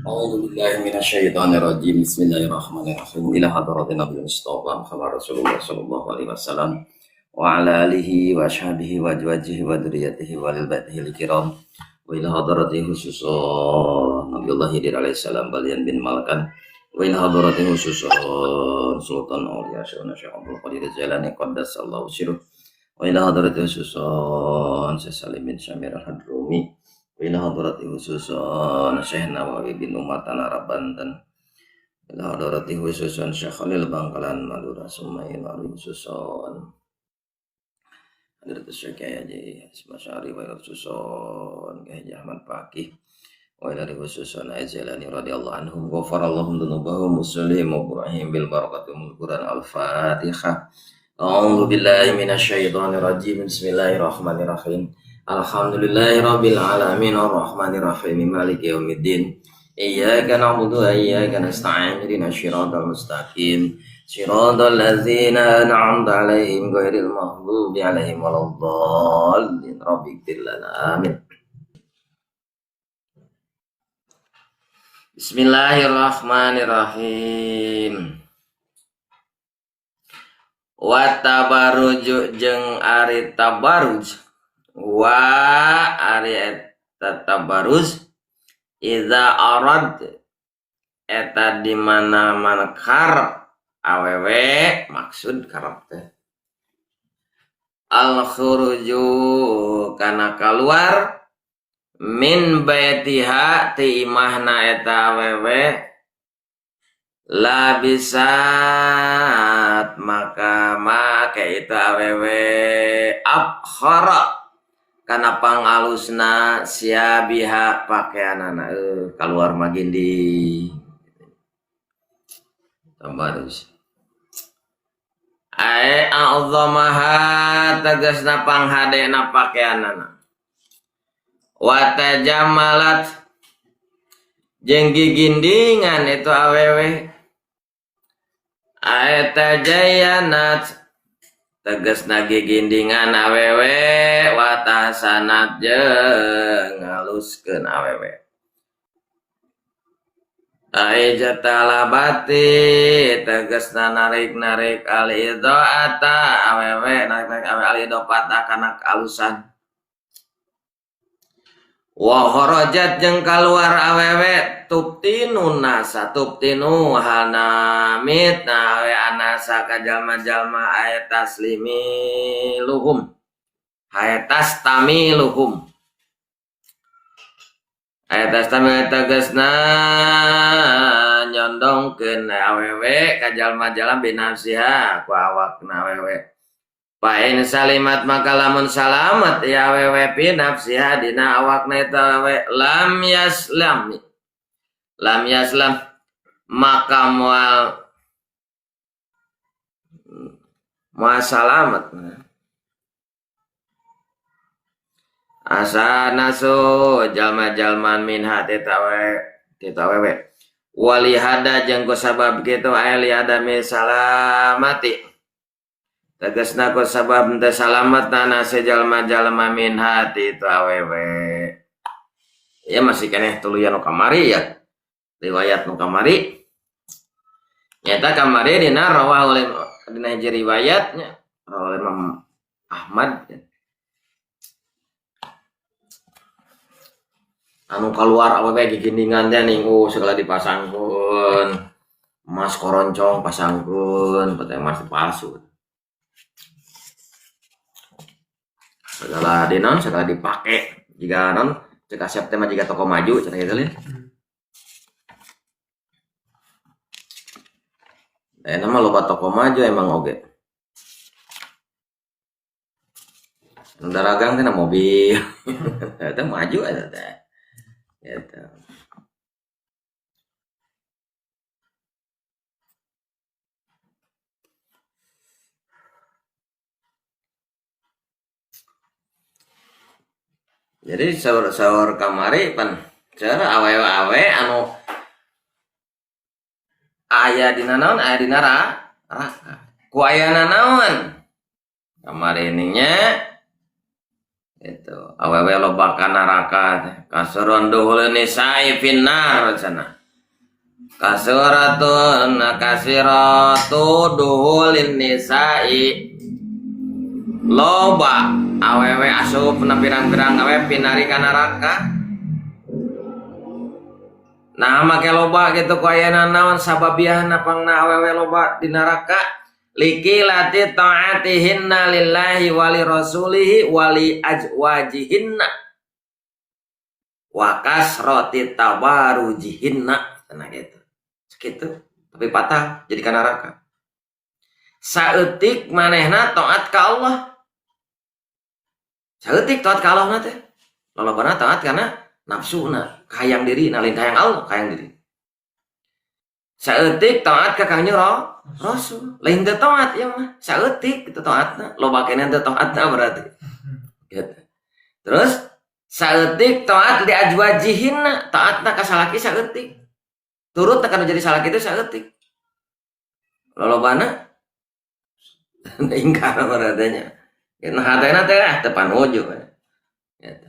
A'udzu billahi minasyaitonir rajim. Bismillahirrahmanirrahim. Ila hadratin Nabi Mustafa Muhammad Rasulullah sallallahu alaihi wasallam wa ala alihi wa ashabihi wa azwajihi wa dzurriyyatihi wa lil baitihi kiram. Wa ila hadrati khususan Nabiullah Khidir alaihi salam Balian bin Malkan. Wa ila hadrati khususan Sultan Aulia Syaikhuna Syekh Abdul Qadir Jailani qaddasallahu sirruh. Wa ila hadrati khususan Syekh Salim bin Syamir Al-Hadrumi. Wa ila hadrati khususan Syekh Nawawi bin Umar Tanah Arab Banten. Ila hadrati khususan Syekh Khalil Bangkalan Madura Summa ila khususan Hadratus Syekh Kiai Haji Hasyim wa ila khususan Kiai Haji Ahmad Faqih wa ila khususan Ajalani radhiyallahu anhum ghafarallahu dzunubahum muslim Ibrahim bil barakati wal Quran. Al-Fatihah. A'udzu billahi minasyaitonir rajim. Bismillahirrahmanirrahim. Alhamdulillahi rabbil alamin arrahmanir rahim maliki yaumiddin. Iyyaka na'budu wa iyyaka nasta'in ihdinas siratal mustaqim. Siratal ladzina an'amta 'alaihim ghairil maghdubi 'alaihim waladdallin. Rabbighfir lana. Amin. Bismillahirrahmanirrahim. Wa tabaruju jeung ari tabaruj. Wa ari eta tabaruz iza arad eta di mana-mana karep awewe maksud karep teh al khuruju kana kaluar min baitiha ti imahna eta awewe labisat maka make itu awewe abkhara kana pangalusna siabiha pakaianana kaluar magindi tabarus ae a'zamaha tegasna panghadena pakaianana wa tajamalat jeung gigindingan itu awewe ae tajayanat tegasna gigindingan awewe wa tahsanat jeung ngaluskeun awewe ae jatalabati tegasna narik-narik al-idhaata awewe narik-narik awewe al-idhafata kana kealusan wa kharajat jeung kaluar awewe tubtinu nasa tubtinu hanamit na awe anasa ka jalma-jalma ae taslimi luhum ae tastamiluhum ae tastamil tegasna nyondongkeun awewe ka jalma-jalma binafsiha ku awakna awewe. Fa in salimat maka lamun salamat ya awewe fi nafsiha dina awakna eta awewe lam yaslam maka moal salamat asa nasu jalma-jalman minha teta awewe walihada jeung ku sabab kitu aya liadami salamati tegasna ku sabab teu salamet na jalma-jalma min hati itu awewe. Ya masih keneh tuluyan nu kamari ya. Riwayat nu kamari. Nyata kamari dina rawah oleh dina hiji riwayatnya rawah oleh Imam Ahmad. Anu kaluar awewe gigindingan teh ning segala dipasangkeun. Emas koroncong pasangkeun, pateh emas palsu. Segala di non, segala dipake jika non cek asep teh mah jika toko maju cenah kitu lin. Nama loba toko maju emang oge. Nu daragang teh na mobil. Eta maju eta teh. Gitu. Jadi sahur kamari pan cara awe-awe anu aya dina naon aya dina neraka. Ku ayana naon? Kamari nya itu awewe loba ka neraka teh. Kasurun duhul nisa'i finnar cenah. Kasuratun kasiratu duhulin nisa'i loba awewe asup na pirang-pirang awewe pinari ka neraka. Nah make loba gitu ku ayana naon sababiahna pangna awewe loba di neraka likilati ta'atihinna lillahi wali rasulihi wali azwajihinna wa kasrati tabarujihinna cenah gitu. Segitu tapi patah jadi ka neraka. Saeutik manehna taat ka Allah. Saeutik taat ka Allah teh. Lolobana taat karena nafsuna, kahayang diri, lain kahayang Allah, kahayang diri. Saeutik taat ka Kangjeng Rasul, lain teu taat ieu mah. Saeutik teu taatna, loba keneh teu taatna berarti. Gitu. Terus saeutik taat li azwajihinna, taatna ka salaki saeutik. Turut kana jadi salaki itu saeutik. Lolobana ingkar berarti. Nah hatena teh teu panuju. Gitu.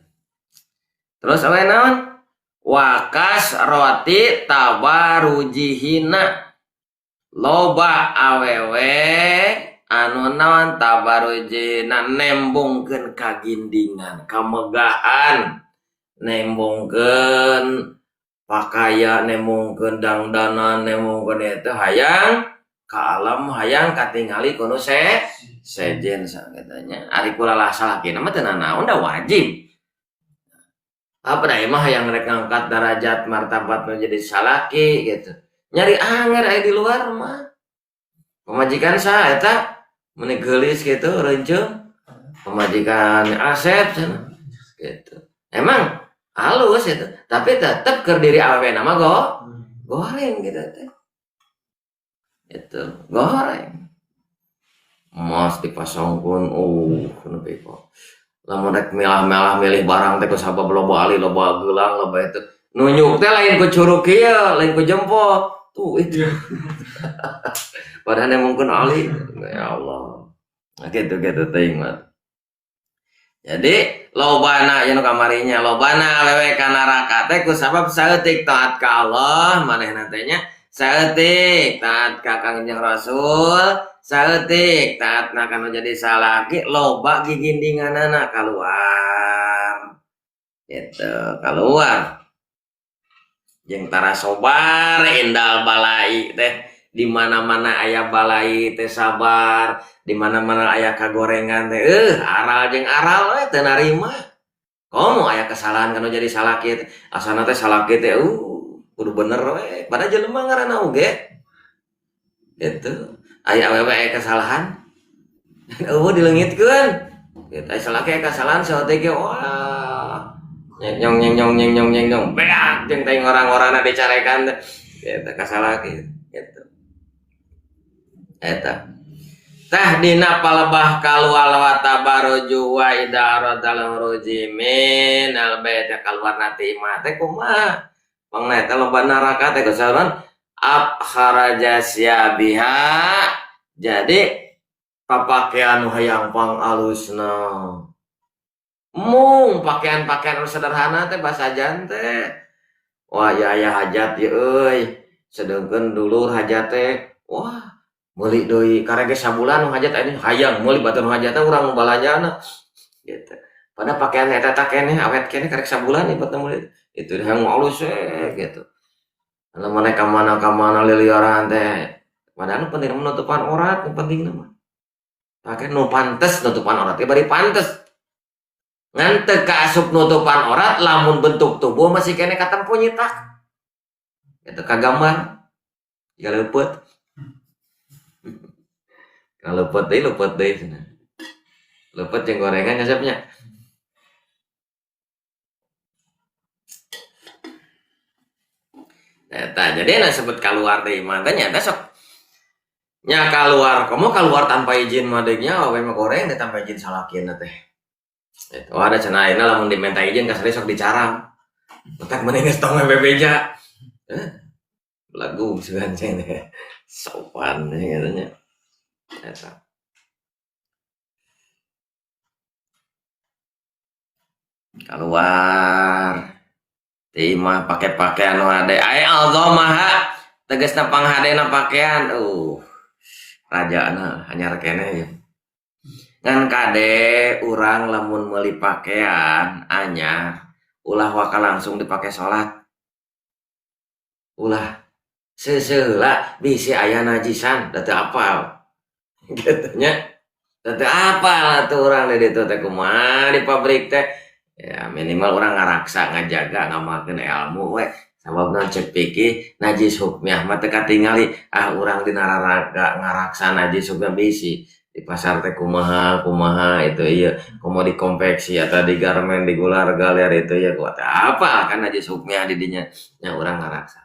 Terus awe naon? Wakas roti tabarujihina. Loba awewe anu naon tabarujihina nembongkeun kagindingan, kamegahan, nembongkeun pakaya, nembongkeun dangdanan, nembongkeun eta hayang ka alam, hayang katingali kuno sejen sakitanya. Ari kula salakina mah teu nanaon da wajib. Apa dah mah hayang rek ngangkat darajat martabat menjadi salaki gitu. Nyari anger aya di luar mah. Pamajikan saha eta meuni geulis gitu reunceung. Pamajikan Asep cenah gitu. Emang halus itu, tapi tetep keur diri awewe mah goreng gitu teh. Itu goreng. Emas dipasangkeun, nepi ka lamun rek milah-milah milih barang teh ku sabab loba ali, loba gelang, loba itu. Nunjuk teh lain ku curug ieu, lain ku jempol. Tuh itu. Padahal mungkin ali. Ya Allah. Nah gitu-gitu teuing mah. Jadi lobana anu kamarinya, lobana awewe ka neraka teh ku sabab saeutik taat ka Allah manehna teh nya, saeutik taat ka Kangjeng Rasul, saeutik taatna kana jadi salaki, loba gigindinganana kaluar. Gitu, kaluar. Jeung tara sobar indal balai teh, di mana-mana aya balai teh sabar, di mana-mana aya kagorengan teh aral jeung aral we teu narima. Komo aya kesalahan kana jadi salaki teh, asana teh salaki teh kudu bener we, padahal jelema ngaranna oge. Gitu. Aya awewe aya kesalahan, eueuh dileungitkeun. Gitu, aya salaki aya kesalahan saeutik ge wah. Nyong nyong nyong nyong nyong nyong nyong beak jeung teh orang-orangna dicarekan teh. Gitu kasalaki gitu. Eta. Tah dina palebah kaluar wa tabaruju wa idza radal khuruji min al bait kaluar ti imah teh kumaha? Pangna eta loba neraka teh kusaran ab kharaja siabiha. Jadi papakean nu hayang pang alusna. Mung pakaian-pakaian sederhana teh basajan teh. Wah ya aya hajat ieu euy. Sedengkeun dulur hajat teh. Wah, meuli deui karege sabulan nu hajat aya hayang meuli batur nu hajat teh urang nu balanjana. Gitu. Padahal pakaian eta ta keneh awet keneh karek sabulan ieu batur meuli. Itu hayang alus we gitu. Lamun ka mana-ka mana liliaran teh. Padahal nu penting nutupan aurat nu penting mah. Pake nu pantes nutupan aurat teh bari pantes. Ngan teu kaasup nutupan aurat lamun bentuk tubuh masih keneh katempo nyitak. Eta kagambar. Jiga leupeut. Ka leupeut deui cenah. Leupeut jeung gorengan ngasepnya. Eta jadi na sebut kaluar deui mah teh nya sok nya kaluar, komo kaluar tanpa izin mah deui nya awewe mah goreng teh tanpa izin salakina teh. Eta ada cenah ayeuna lamun dimenta izin ka sok dicarang. Otak mending geus tong bebeja. Lagu sugan teh. Sopan teh katanya. Eta. Keluar. Ti mah pake pakaian nu ade. Ai azamaha Tegasna panghadena pakaian, rajana anyar keneh ieu. Ngan kade urang lamun meuli pakaian anyar ulah waka langsung dipake salat. Ulah seuseula bisi aya najisan da teu apal. Kitu nya. Da teu apal atuh urang di ditu teh kumaha di pabrik teh. Ya minimal urang ngaraksa ngajaga ngamalkeun ilmu we. Sababna cek fikih najis hukmiah mah teu katingali ah urang dina raraga ngaraksa najis hukmiah bisi di pasar teh kumaha kumaha itu ieu komo di konveksi atau di garmen di gular galer itu ieu kuat apa kan najis hukmiah di dinya nya urang ngaraksa.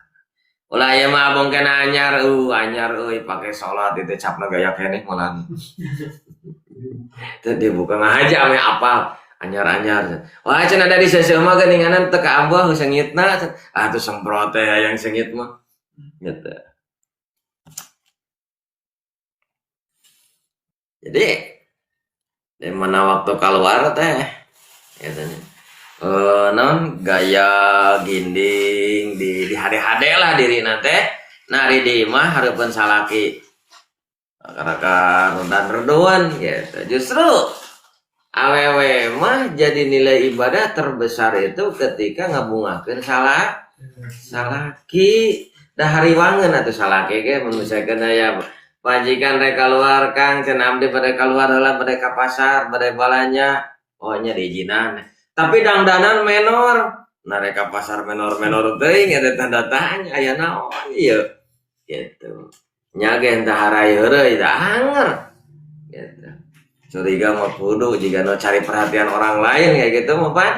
Ulah ieu mah abong kena anyar anyar euy pake salat itu capna gaya keneh malah. Teu dibuka ngahaja ame apal. Anyar-anyar. Wah cenah da di seuseuh mah geuninganan teu kaambuh seungitna. Ah tuh semprot teh hayang seungit mah. Gitu. Jadi di mana waktu keluar teh katanya non gaya ginding di hade-hade lah dirina teh. Nah di imah hareupeun salaki. Karaka redan-reduan gitu. Justru awewe mah jadi nilai ibadah terbesar itu ketika ngabungahkeun salaki. Da hariwangeun atuh salaki ge mun misalkeun aya majikan rek kaluar Kang cenah abdi bade kaluar heula bade ka pasar bade balanja oh nya diizinan. Tapi dangdanan menor. Nah rek ka pasar menor-menor teuing eta tanda tanya aya naon ieu gitu. Nya ge henteu harai heureuy da anger gitu. Curiga mah kudu jika no cari perhatian orang lain kayak gitu mah Pak.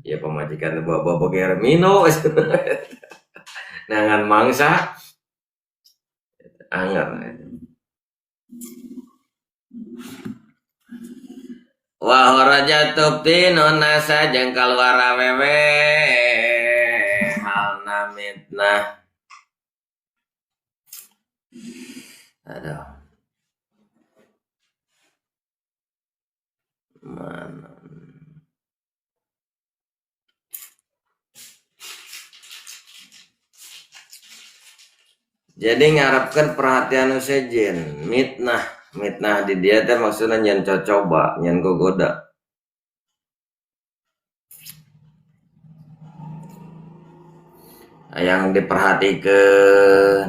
Ya pemajikan bawa-bawa boger mino. Nangan mangsa anger. Wa kharaja tubtinu nasa jeung kaluar awewe halna mitnah. Aduh. Mana? Jadi ngarepkeun perhatian nu sejen, mitnah, mitnah di dia teh maksudna nyen cocoba, nyen gogoda. Yang diperhatikeun,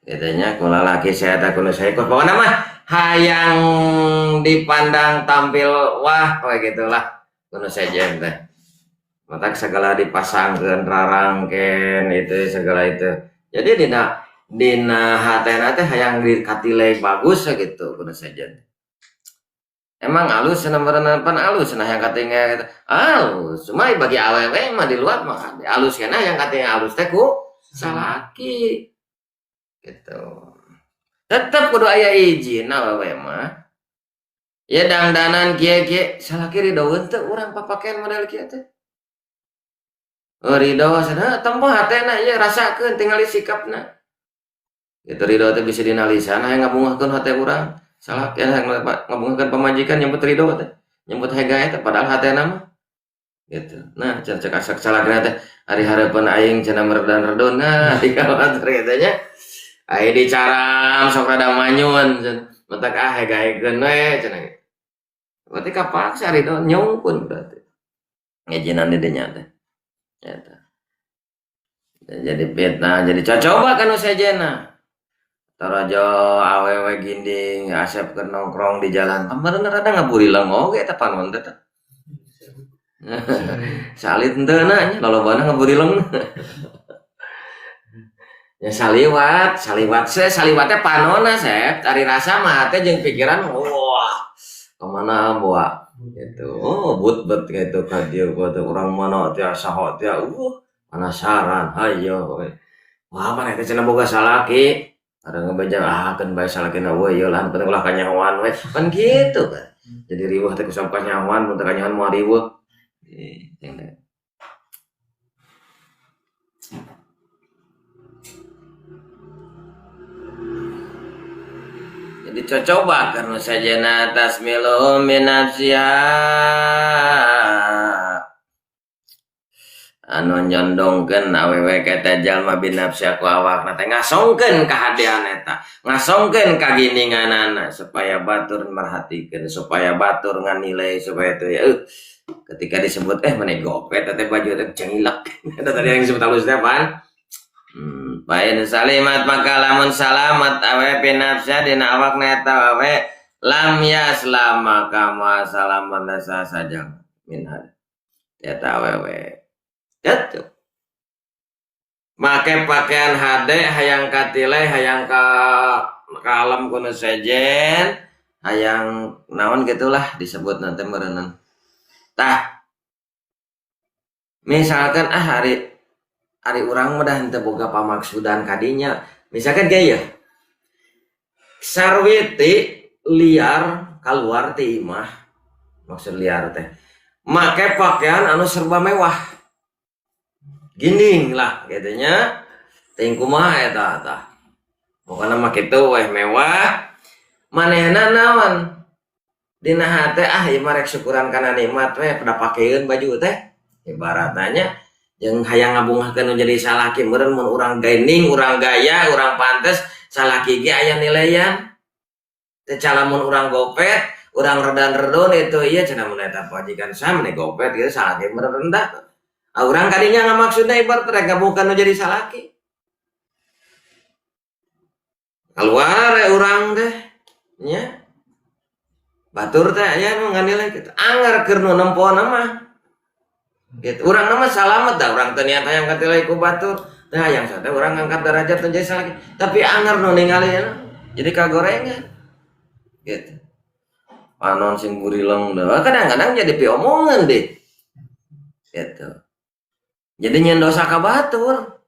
katanya ku lalaki saya teh kudu saya ikut. Pokokna mah hayang dipandang tampil wah kayak gitulah kudu sejen teh. Matak segala dipasangkeun rarangken itu segala itu. Jadi dina hatena teh hayang dikatilai bagus gitu kudu sejen. Emang alus cenah meureun pan alus cenah yang katinggal gitu. Alus, cuma bagi awewe mah di luar mah alus cenah yang katinggal alus teh ku salaki. Gitu. Tetep kudu aya izin awewe mah. Ya dangdanan kieu-kieu salaki ridoeun teu urang papakean model kieu teh. Ridho cenah tempo hatena ieu rasakeun tingali sikapna. Gitu ridho teh bisa dina lisan hayang ngabungahkeun hate urang. Salaki hayang ngabungahkeun pamajikan nyebut ridho teh, nyebut hegae teh padahal hatena mah gitu. Nah, cek asak salakina teh ari hareupeun aing cenah meredan-redun nah dikawatir kitu nya. Ai dicaram sok rada manyun cenah. Matak ah hegaekeun we cenah. Berarti kapaksa ridho nyungkun berarti. Ngajinan di dinya teh. Eta. Jadi fitnah, jadi cocoba kan sejena. Tarajo awewe ginding asep keur nongkrong di jalan. Bener rada ngaburilang oge eta panon teh. Salit henteu na nya lolobana ngaburilang. Ya saliwat, saliwat se saliwatnya panona sep, ari rasa mah teh jeung pikiran wah kemana bawa gitu. Oh but bet gitu ka dieu ka urang mana teh saha teh penasaran hayo. Wah mana teh cenah boga salaki. Ada ngebeja ah keun bae salakina we ieu lah penting ulah kanyahoan we. Kan gitu kan. Jadi riweuh teh kusam kanyahoan mun teu kanyahoan moal riweuh. Jadi cocoba karena sajana tasmilu min nafsiha. Anu nyondongkeun awewe ka eta jalma binafsi ku awakna teh ngasongkeun kahadean eta, ngasongkeun kagininganana supaya batur merhatikeun, supaya batur nganilai, supaya teu ya ketika disebut maneh gopet teh baju teh cengilak. Eta tadi yang disebut halus teh pan. Fa in salimat maka lamun salamat awewe binafsi dina awakna eta awewe lam yaslam maka ma salaman sajang minha eta awewe. Gitu. Make pakaian hade hayang katilai hayang ka alam kuno sejen hayang naon gitulah disebut nanti meureunan. Tah misalkan hari hari urang mah dah henteu boga pamaksudan kadinya misalkan gaya sarwiti liar keluar ti imah maksud liar teh make pakaian anu serba mewah ginding lah gitunya ting kumaha eta tah pokona mah kitu weh mewah manehna naon dina hate ieu mah rek syukuran kana nikmat weh pada pakeun baju teh ibaratna nya jeung hayang ngabungahkeun nu jadi salaki meureun mun urang ganding urang gaya urang pantes salaki ge aya nilaian teh calamun urang gopet urang redan-redon itu ieu cenah mun eta pajikan saha meni gopet kieu salaki meureun rendah. Urang kadinya ngamaksudna ibarat rek gabungkeun nu jadi salaki. Keluar urang teh nya. Batur teh aya nu nganilai kitu. Anger keur nu nempona mah. Gitu. Urang mah salamet da urang teu niat hayang katilai ku batur. Teh hayang sate urang ngangkat derajat nu jadi salaki. Tapi anger nu ningali jadi kagorengan. Gitu. Panon sing burileng kadang-kadang jadi piomongan deh. Gitu. Jadi nyen dosa ka batur.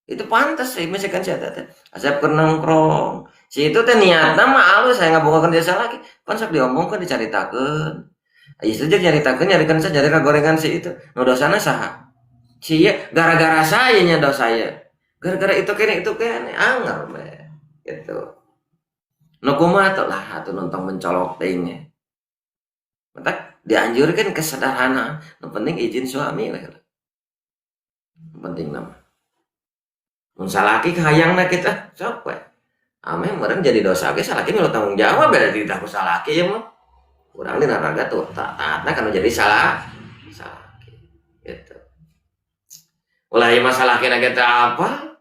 Itu pantas sih misalkan saya teh asep keur nongkrong. Si itu teh niatna mah alus saya ngabogakeun jasa lagi. Pan sok diomongkeun dicaritakeun. Ieu teh nyaritakeun nyarikeun saya nyari kagorengan si itu. Nu dosana saha? Si ieu gara-gara saya nya dosa ieu. Gara-gara itu kene anger we. Gitu. Nu kumaha tuh lah atuh nonton mencolok teuing nya. Matak dianjurkan kesederhanaan. Nu penting izin suami we. Penting nama. Mun salaki kahayangna kita sok we. Ame meureun jadi dosa ge salaki milu tanggung jawab beda dititah ku salaki ieu mah. Urang dina raga tuh taatna kana jadi salah salaki gitu. Ulah ieu mah salakina ge teu apa?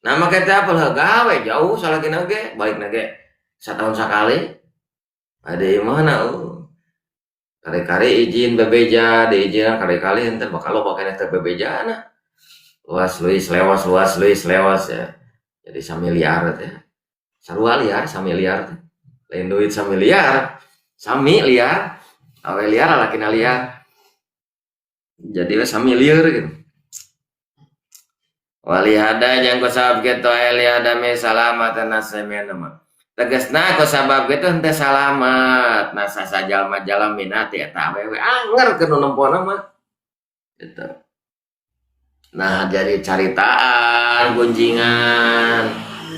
Nah make teu apa lah gawe jauh salakina ge balikna ge satahun sakali. Ada ieu mah na kali-kali izin bebeja diizinan kali-kali henteu bakal loba keneh teh bebejana. Luas leuis lewas luas leuis lewas ya. Jadi samiliar teh. Sarua liar samiliar teh. Lain duit samiliar, sami liar. Awe liar lalakina liar. Jadi we samilieur gitu. Walihada jeung ku sabab kitu liada mi salamatan nasemena mah. Tegasna ku sabab kitu henteu salamat. Nasa sajalma jalma minati eta awewe anger keur nu nempona mah. Gitu. Nah jadi caritaan gunjingan.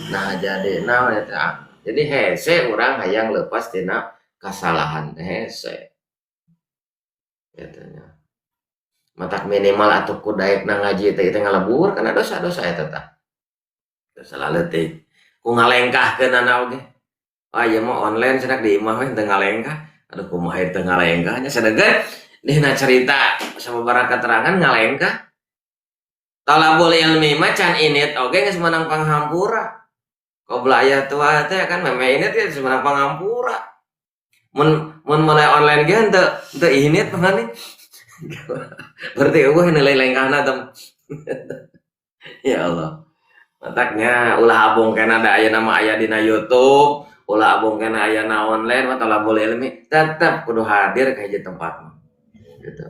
Nah jadi naon eta. Jadi hese urang hayang lepas tina kasalahan teh hese. Gitu nya. Matak minimal atuh ku daekna ngaji teh teh ngalebur kana dosa-dosa eta tah. Dosa laleutik. Ku ngalengkahkeunana oge. Ah ieu mah online cenah di imah we teu ngalengkah. Aduh kumaha teu ngalengkah nya sadegeun dina cerita sababaraha keterangan ngalengkah. Talabul ilmi mah can init oge geus meunang panghampura. Qobla aya tua teh kan meme init geus meunang panghampura. Mun mun mulai online ge henteu teu init pangani. Berarti eueuh nilai lengkahna tem. Ya Allah. Mataknya ulah abong kena da aya nama aya dina YouTube, ulah abong kena aya na online mah talabul ilmi tetep kudu hadir ka hiji tempat mah. Gitu.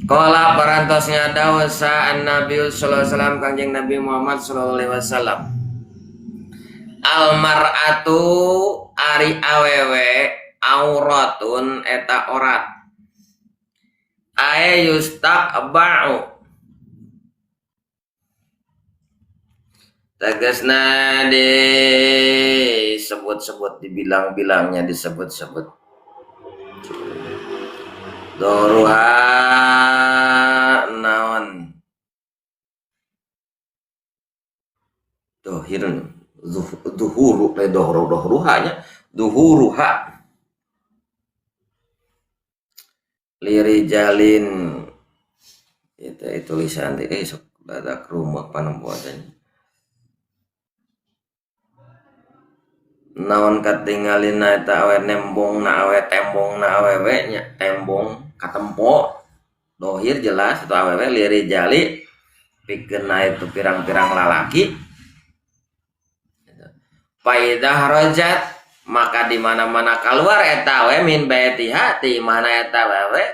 Qala parantos ngadaos sa an-nabi sallallahu alaihi wasallam Kangjeng Nabi Muhammad sallallahu alaihi wasallam. Al mar'atu ari awewe auratun eta orat. Ae yustaqba'u. Tegasna disebut-sebut, dibilang-bilangnya disebut-sebut. Doruha naon dohir duhuru dohru dohruha nya duhuruha lirijalin itu tulisan teh sok dadak rumah panempoan naon katingalina eta awe nembong na awe tembong na awewe nya tembong katempo dohir jelas itu awewe lirijali pikeun itu pirang-pirang lalaki. Faidah rojat maka di mana-mana keluar eta we min baitiha ti mana eta wewe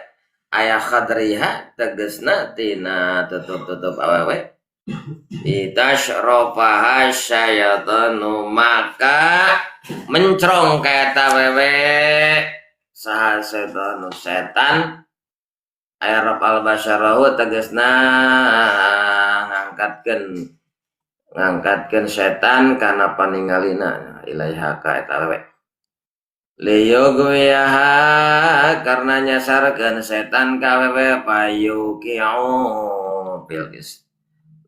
aya khadriha tegesna tina tutup-tutup awewe itashrofaha syayatanu maka mencrong ka eta wewe saha setanu setan aya rab al basyarahu tegesna ngangkatkeun setan kana paningalina ilaiha ka eta awewe liyugwiyaha karena nyasarkeun setan ka awewe payuqi'u fil is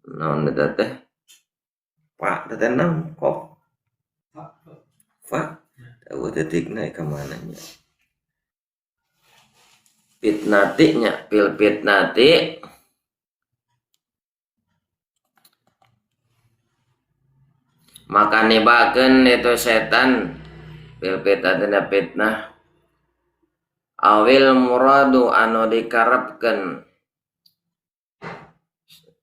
naon eta teh pak teh naon kok fa eueuh titikna ka mana nya fitnati nya fil fitnati maka nibakeun itu setan fil fitnati fitnah awil muradu anu dikarepkeun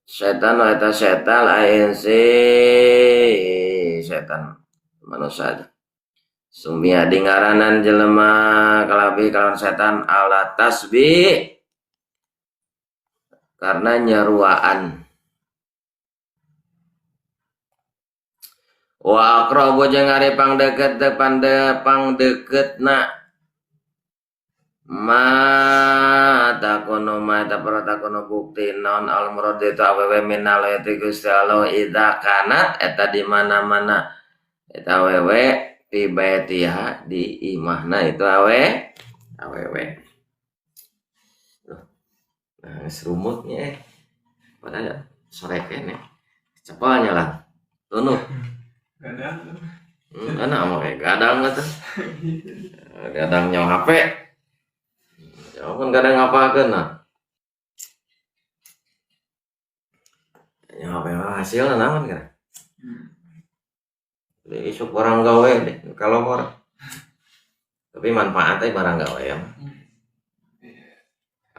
setan eta setan lain si setan manusia sumia dingaranan jelema kalabi kalawan setan ala tasbih karena nyeruaan. Wa aqrabu jeung ari pangdeukeut pangdeukeutna ma takono ma takono bukti naon al murad itu awewe minal itu Gusti Allah idza kanat eta di mana-mana eta awewe fi baitiha di imahna itu awewe. Nah, serumutnya pada sore kene cepalnya lah tunuk. Gadang. Enak mau kayak gadang gitu. Gadang nyawa HP. Jauh pun gadang ngapakeun nah. Nyawa HP mah hasilna naon kira. Di isuk barang gawe deh kalau orang. Tapi manfaatnya barang gawe ya.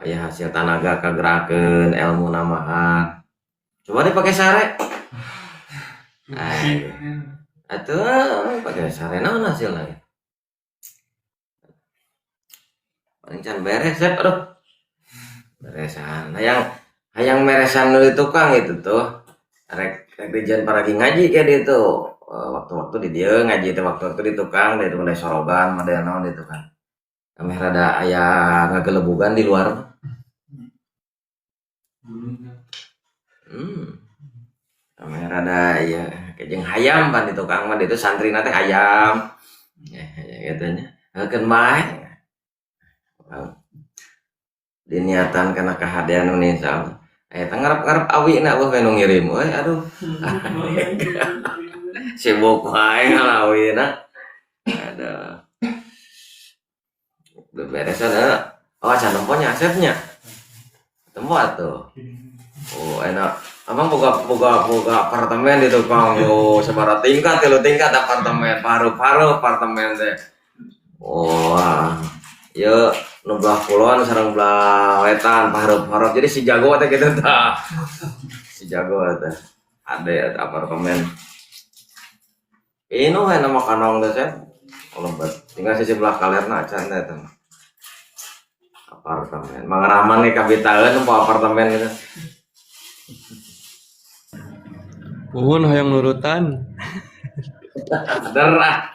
Aya hasil tanaga kagerakeun, ilmu namahan. Coba deh pakai sare. Atuh pakai sare naon hasilna ya? Paling can beres ya, aduh. Beresan. Hayang meresan nu di tukang itu tuh. Rek dijan paragi ngaji kayak ditu. Waktu-waktu di dieu ngaji teh waktu-waktu di tukang, di tukang sorogan, model naon di tukang. Kami rada aya ngagelebugan di luar. Kami rada ya jeung hayam pan di tukang mah ditu santrina teh hayam. Ya kitu nya. Heukeun bae. Diniatan kana kahadean nu insyaallah. Eta ngarep-ngarep awina eueuh we nu ngirim euy aduh. Sibuk wae ngalawina. Aduh. Udah beresan ya. Oh, acan nemponya asepnya. Tempo atuh. Oh, enak. Abang boga apartemen di tukang. Oh, sabaraha tingkat, 3 tingkat apartemen, paru-paru apartemen teh. Wah. Ieu nu belah kulon sareng belah wetan, paru-paru. Jadi si jago teh kitu tah. Si jago teh. Ade apartemen. Ini we nama kanong teh seh. Lembat. Tinggal sisi belah kalerna acan teh eta. Apartemen. Mang Rahman nih kabitaeun nempo apartemen gitu. Nuhun hoyong nurutan. Derah.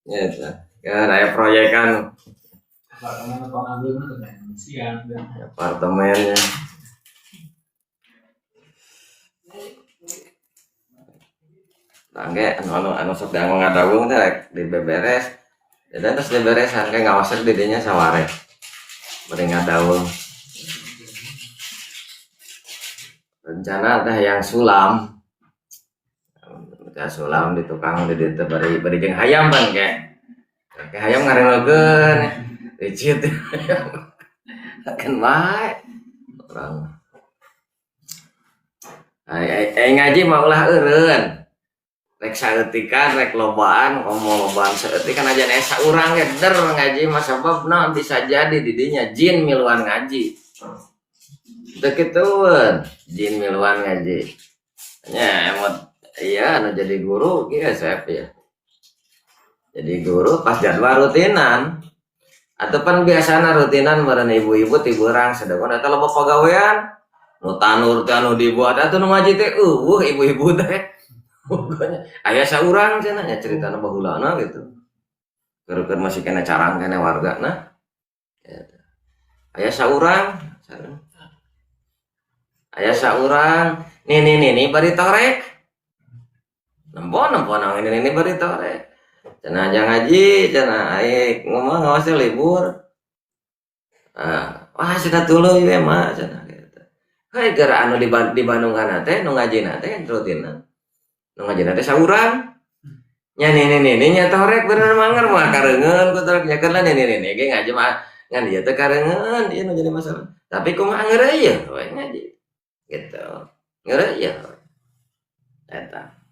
Ya, kan aya proyekan. Apartemennya. Tangge anu sok dianggo ngadawung teh rek dibeberes. Jadi terus diberesan kayak ngawasan didinya saware. Bari ngadaul. Rencana teh yang sulam. Kita sulam di tukang di dieu teh bari bari jeung hayam pan ke. Ke hayam ngareuneukeun. Ricit. Keun bae. Urang. Ai ngaji mah ulah eureun. Rek saeutikan, rek lobaan, komo lobaan saeutikan aja aya saurang ge der ngaji mah sababna bisa jadi didinya jin miluan ngaji. Teu kitueun, jin miluan ngaji. Nya emot iya anu jadi guru kieu Sep ya. Jadi guru pas jadwal rutinan. Atau pan biasana rutinan meureun ibu-ibu ti beurang sedengkeun eta loba pagawean. Nu tanur teh anu dibuat atuh nu ngaji teh eueuh ibu-ibu teh. Pokoknya aya saurang cenah nya ceritana baheulana gitu. Keur-keur masih kena carang kene wargana. Gitu. Aya saurang, aya saurang, nini nini bari torek. Nempo nempo nang nini nini bari torek. Cenah aja ngaji, cenah aing ngomong ngawas libur. Ah, wah cenah tuluy we mah cenah gitu. Heuh gara anu di Bandungan teh nu ngajina teh rutinna. Nu ngajina teh saurang. Nya nini nini nya torek bener manger mah kareungeun ku torek nya keun nini nini ge ngaji mah ngan ieu teh kareungeun ieu nu jadi masalah. Tapi kumaha ngeureuyeuh we ngaji. Gitu. Ngeureuyeuh. Eta.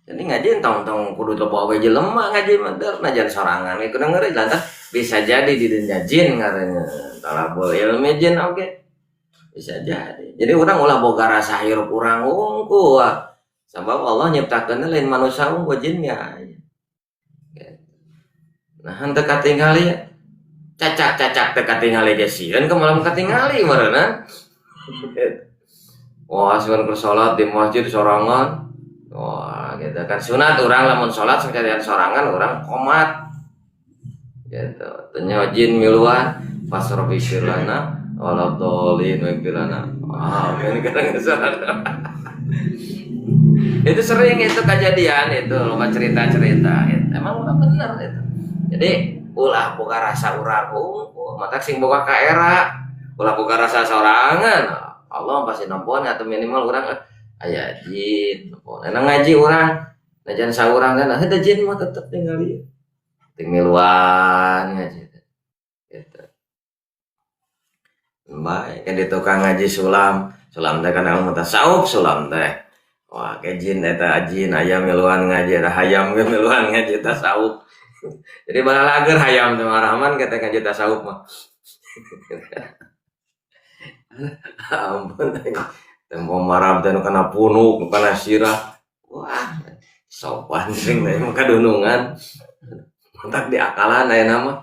Jadi ngaji entong-entong kudu loba we jelema ngaji mah teu najan sorangan we kudu ngeureuyeuh lantas bisa jadi di dinya jin ngareungeun. Talabul ilmi jin oge. Bisa jadi. Jadi urang ulah boga rasa hirup urang hungkul. Sabab Allah nyiptakeun lain manusia unggul jin ya. Nah, henteu katingali cacak-cacak teh katingali ge sieun ke malam katingali meureunna. Wah, sieun keur salat di masjid sorangan. Wah, gitu kan sunat urang lamun salat sakalian sorangan urang qomat. Gitu. Teu jin miluan pas rabbi lana wala dholin wa lana. Wah, ini kadang salat. Itu sering itu kejadian itu loba cerita-cerita gitu. Emang udah bener itu. Jadi ulah boga rasa urang hungkul, matak sing boga ka era, ulah boga rasa sorangan. Allah pasti nempon atau minimal urang aya jin nempon. Enak ngaji urang, najan saurang kan ada jin mah tetep tinggal ieu. Ting miluan ngaji gitu. Baik, kan di tukang ngaji sulam, sulam teh kan ilmu tasawuf sulam teh. Wah, ke jin eta jin ayam miluan ngaji eta hayam ge miluan ngaji tasawuf. Jadi balalager hayam teh Rahman kata ngaji tasawuf mah. Ampun tempo marab teh nu kana punuk, nu kana sirah. Wah, sopan sing teh mah kadunungan. Matak diakalan ayeuna mah.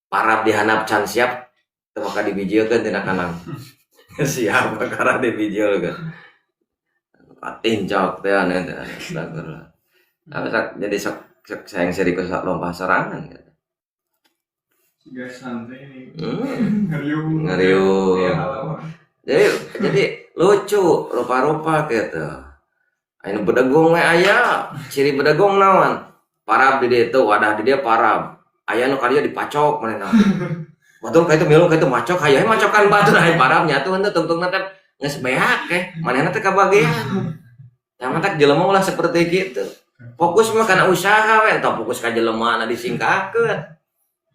Parab dihandap can siap teu maka dibijilkeun tina kanang. Siap perkara dibijilkeun. Patincok teh aneh teh astagfirullah. Nah, sok jadi sok sok sayang seri ku sok lompah sorangan gitu. Siga santai nih. Ngeriung. Ngeriung. Iya, halaman. Jadi lucu rupa-rupa gitu. Anu bedegong we aya, ciri bedegong naon? Parab di dieu teh wadah di dieu parab. Aya nu ka dieu dipacok manehna. Batur ka itu milu ka itu macok, hayu macokan batur hayu parab nya atuh henteu tungtungna teh geus beak ke, manehna teh kabagean. Tah matak jelema ulah seperti gitu. Fokus mah kana usaha we, entah fokus ka jelema na disingkahkeun.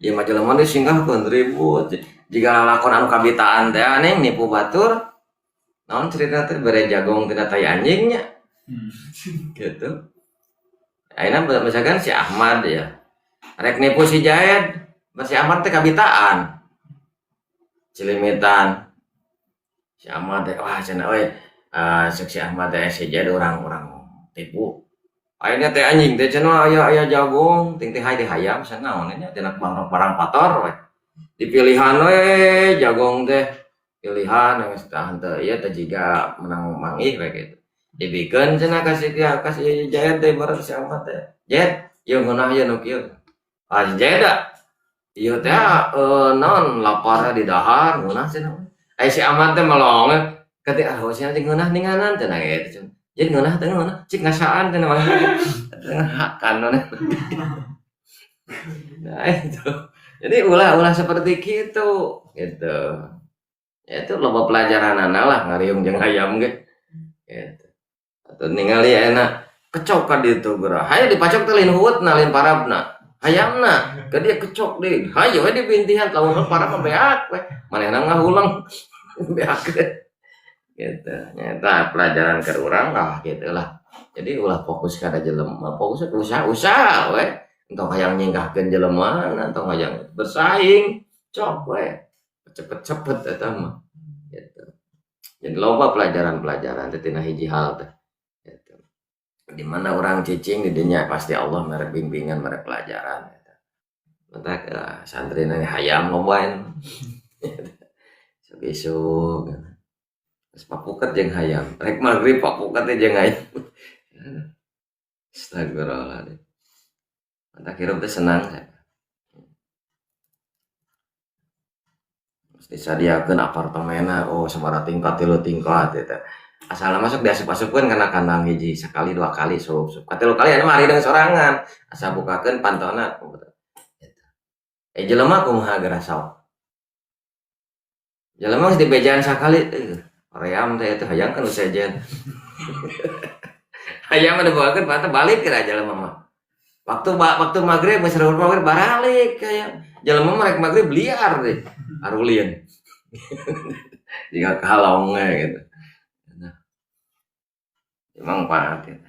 Ieu mah jelema disingkahkeun ribut. Jika lalakon anu kabitaan teh aneh nipu batur. Naon cerita teh bere jagong tina tai anjingnya. Gitu. Ayeuna misalkan si Ahmad ya. Rek nipu si Jaed, si Ahmad teh kabitaan. Cilimitan. Si Ahmad teh wah cenah euy cek si Ahmad teh si Jaed urang-urang tipu. Ayeuna teh anjing teh cenah aya aya jagung ting teh hay teh hayam cenah naon nya tina barang pator we. Dipilihan we jagong teh. Pilihan geus tah henteu ieu teh jiga menang manggih we gitu. Dibikeun cenah ka si ka si Jaed teh bareng si Ahmad teh. Jaed, ieu ngeunah ieu nu kieu. Ah si Jaed da ieu teh naon laparna di dahar ngeunah cenah. Ai si Ahmad teh melong kati ah sia teh ngeunah ninganan cenah kitu cenah. Jadi ngeunah teh ngeunah cik ngasaan cenah mah. Hakan maneh. Nah itu. Jadi ulah-ulah seperti gitu gitu. Ya itu loba pelajaran lah ngariung jeung hayam ge. Gitu. Atau ningali enak kecok ka ditu geura. Hayu dipacok teh lain hueutna, lain parabna. Hayamna ke dia kecok deui. Hayu we dibintihan, lamun parab mah beak we. Manehna ngahuleng beak teh. Gitu. Nyata pelajaran ke urang lah gitu lah. Jadi ulah fokus kana jelema, fokus ke usaha, usaha we. Entong hayang nyingkahkeun jelema, entong hayang bersaing, cok we. Cepet-cepet eta mah. Gitu. Jadi loba pelajaran-pelajaran teh tina hiji hal teh. Gitu. Di mana orang cicing di dinya pasti Allah mere bimbingan, mere pelajaran gitu. Matak santri hayam loba. Isuk-isuk gitu. Terus papuket jeung hayam. Rek maghrib papuket teh jeung hayam. Astagfirullahaladzim. Matak hirup teh senang saya. Terus disadiakeun apartemenna, oh sabaraha tingkat, 3 tingkat eta. Asalna masuk diasup-asupkeun kana kandang hiji sekali dua kali sup sup. Katilu kali anu mah ari sorangan. Asa bukakeun pantona gitu. Jelema kumaha geura sok. Jelema geus dibejaan sakali, hoream teh eta hayang kan nu sejen. Hayam mah dibawakeun panto balik geura jelema mah. Waktu maghrib geus maghrib baralik hayam. Jelema mah rek maghrib liar deh, arulieun. Jiga kalong we gitu. Nah. Emang paat gitu.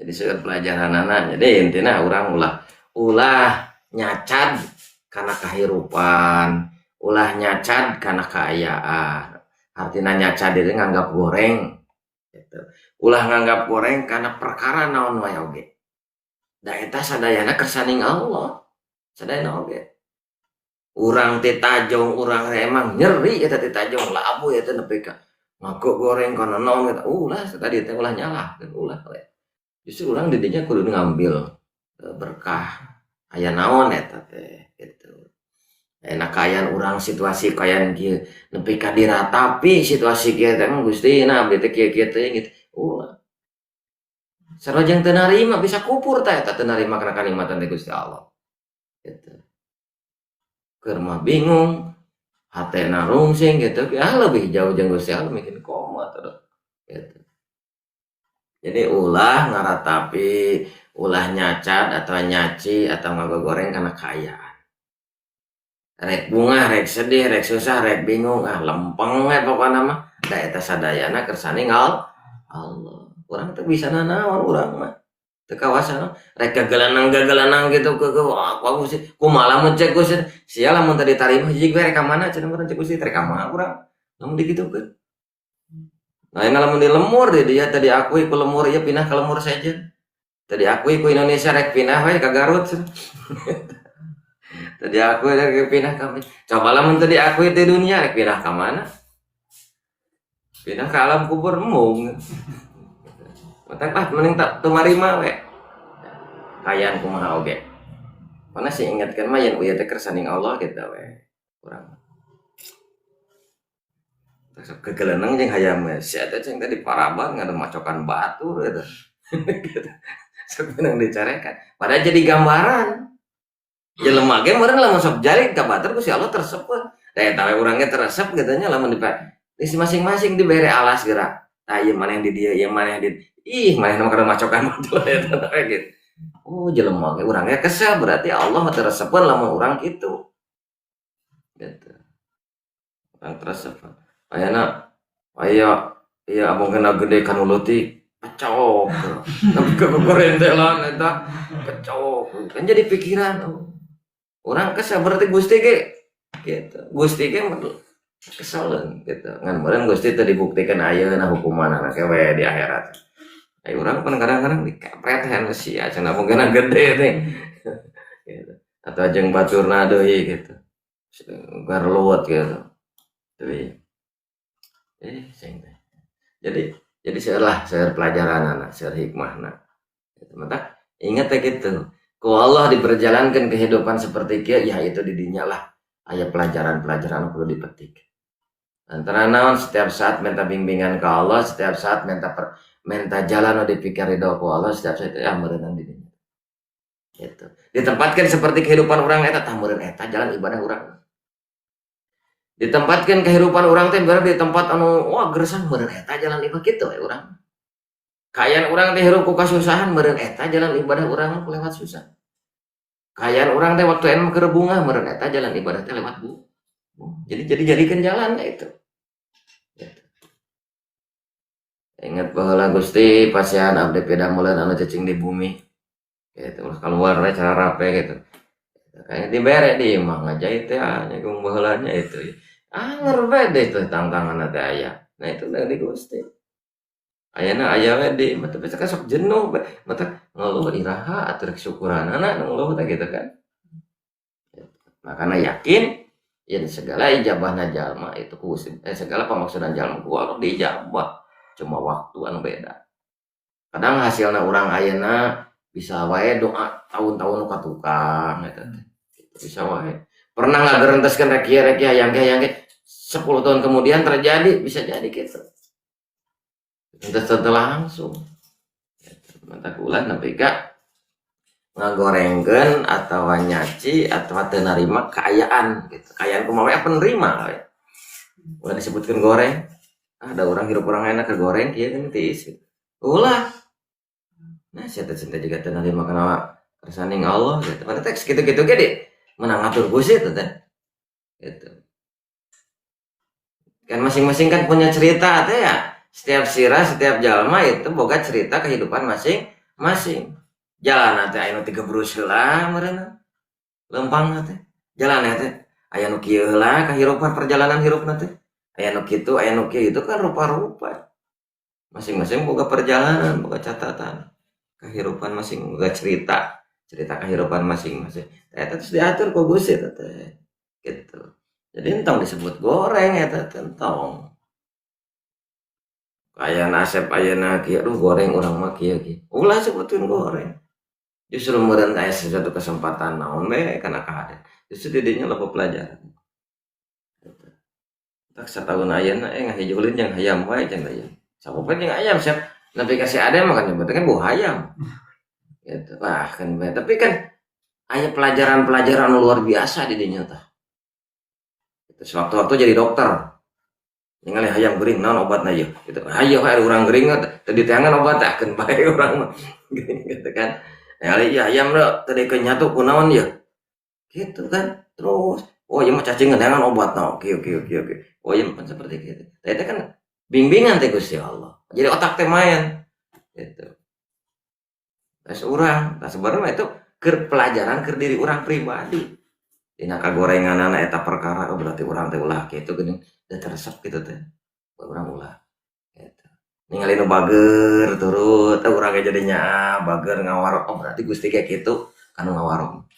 Jadi seueur pelajaranana. Jadi intina urang ulah ulah nyacad kana kahirupan, ulah nyacad kana kaayaan. Artina nyacad itu nganggap goreng gitu. Ulah nganggap goreng kana perkara naon wae oge. Da eta sadayana kersaning Allah. Sadayana oge. Urang ti tajong, urang emang nyeri eta ti tajong labuh eta nepi ka ngaku goreng kana naon eta. Ulah tadi teh ulah nyalahkeun, ulah we. Justru urang di dinya kudu ngambil berkah aya naon eta teh gitu. Enak kaayaan urang situasi kaayaan kieu nepi ka diratapi situasi kieu teh Gusti nah abdi teh kieu-kieu teh gitu. Ulah. Sarua jeung teu narima bisa kupur teh eta teu narima kana kanikmatan ti Gusti Allah. Gitu. Keur mah bingung, hatena rungsing gitu, ya lebih jauh jeung Gusti Allah bikin koma terus gitu. Jadi ulah ngaratapi, ulah nyacat atau nyaci atau ngagogoreng kana kaayaan. Rek bungah, rek sedih, rek susah, rek bingung, ah lempeng we pokona mah. Da eta sadayana kersane Allah. Urang teu bisa nanaon urang mah. Teu kawasa rek gagelanang-gagelanang gitu ke wah aku sih kumaha lamun cek Gusti. Sia lamun teu ditarima hiji we rek ka mana cenah urang cek Gusti rek ka mana urang. Lamun digitukeun. Nah, ini lamun di lemur di dia tadi akui ku lemur ieu pindah ke lemur sejen. Tadi akui ku Indonesia rek pindah we ka Garut. Tadi aku rek pindah ka coba lamun tadi akui di dunia rek pindah ka mana? Pindah ke alam kubur embung. Matak ah mending tak tumarima we. Kaayaan kumaha oge. Karena sih ingatkan mah yen uya teh kersaning Allah gitu we. Urang. Sok kegeleneng jeung hayam we. Sia teh cing tadi paraban ngada macokan batur gitu. Sok menang dicarekan. Padahal jadi gambaran. Jelema ge meureun lamun sok jari ka batur ku si Allah teresep we. Da eta we urang ge teresep gitu nya lamun di masing-masing dibere alas geura. Tah ieu maneh di dieu, ieu maneh di ih maneh mah kada macokan batur eta we gitu. Oh jelema ge urang ge kesel berarti Allah mah teresepeun lamun urang kitu. Gitu. Urang teresep. Ayana aya ieu abang kena gede kanu leutik pecok. Tapi kegorentelan eta pecok. Kan jadi pikiran oh. Urang kesel berarti Gusti ge gitu. Gusti ge kesel gitu. Ngan meureun Gusti teu dibuktikan ayeuna hukumanana ke we di akhirat. Ai urang pan kadang-kadang dikepret hen sia cenah mungkin gede teh. Gitu. Atau jeung baturna deui gitu. Garluwet gitu. Tapi sing teh. Jadi seueur lah, seueur pelajaranana, seueur hikmahna. Gitu. Matak ingat teh gitu. Ku Allah diperjalankan kehidupan seperti kieu, ya itu di dinya lah aya pelajaran-pelajaran perlu dipetik. Antara naon setiap saat minta bimbingan ke Allah, setiap saat minta jalan nu dipikir ridho ku Allah, setiap saat ya meureunnan di dinya. Gitu. Ditempatkan seperti kehidupan orang eta tah meureun eta jalan ibadah urang. Ditempatkan kehidupan urang teh berarti di tempat anu wah gersang meureun eta jalan ibadah kitu we urang. Kaayaan urang teh hirup ku kasusahan meureun eta jalan ibadah urang lewat susah. Kaayaan urang teh waktu anu keur bungah meureun eta jalan ibadah teh lewat bu. Jadi jadikan jalan itu. Gitu. Ingat baheula Gusti pasihan abdi pidamelan anu cicing di bumi. Gitu ulah keluar we cara rape gitu. Kayaknya dibere di imah ngajahit teh nyagung baheulanya itu. Anger we deh tuh tangtangan teh aya. Nah itu dari Gusti. Ayana aya we di mata bisa kan sok jenuh we. Mata ngeluh iraha atuh rek syukuranana ngeluh teh gitu kan. Makanya yakin yen segala ijabahna jalma itu ku Gusti, segala pamaksudan jalma ku Allah diijabah. Cuma waktu anu beda. Kadang hasilna urang ayeuna bisa wae doa tahun-tahun nu ka tukang eta teh. Bisa wae. Pernah ngagerenteskeun rek ieu rek ieu hayang ge hayang ge 10 tahun kemudian terjadi, bisa jadi gitu. Entes langsung. Mata ulah nepi ka ngagorengkeun atawa nyaci atawa teu narima kaayaan gitu. Kaayaan kumaha we penerima we. Ulah disebutkeun goreng. Ah, ada orang hirup orang enak ke goreng kieu kan tiis gitu. Ulah. Nah, sia teh cinta juga teu narima kana kersaning Allah gitu. Mana teh kitu-kitu ge di menang ngatur Gusti teh teh. Gitu. Kan masing-masing kan punya cerita teh ya. Setiap sirah, setiap jalma itu boga cerita kehidupan masing-masing. Jalan teh aya nu tigebrus heula meureunna. Lempang teh. Jalan teh aya nu kieu heula kahirupan perjalanan hirupna teh. Aya nu kitu, aya nu kieu itu kan rupa-rupa. Masing-masing boga perjalanan, boga catatan. Kehidupan masing boga cerita, cerita kehidupan masing-masing. Eta terus diatur ku Gusti teh. Gitu. Jadi entong disebut goreng eta teh entong. Aya nasib ayeuna kieu, aduh goreng urang mah kieu kieu. Ulah sebutin goreng. Justru meureun aya sesuatu kesempatan naon we kana kahadean. Justru di dinya loba pelajaran. Gitu. Tak satahun ayeuna ngahijulin jeung hayam wae cenah ieu. Sapopoe jeung ayam siap nepi ka si Ade mah kan nyebutna kan buah hayam. Gitu. Wah kan bae. Tapi kan aya pelajaran-pelajaran luar biasa di dinya tah. Gitu. Sewaktu-waktu jadi dokter. Ningali hayam gering naon obatna ieu gitu. Hayo we urang gering mah teu diteangan obat teh keun bae urang mah. Gitu kan. Ningali ieu hayam teu dikeun nyatu kunaon ieu. Gitu kan. Terus oh ieu mah cacing ngeunaan obatna. Oke oke oke oke. Oh ieu mah seperti gitu. Tah eta kan bimbingan teh Gusti Allah. Jadi otak teh main gitu. Terus urang, nah sebenarnya mah itu keur pelajaran keur diri urang pribadi. Dina kagorenganana eta perkara oh berarti urang teh ulah kitu geuning da teresep kitu teh. Urang ulah gitu. Ningali nu bager turut, urang ge jadinya bager ngawarok, oh berarti Gusti kayak kitu kanu ngawarok.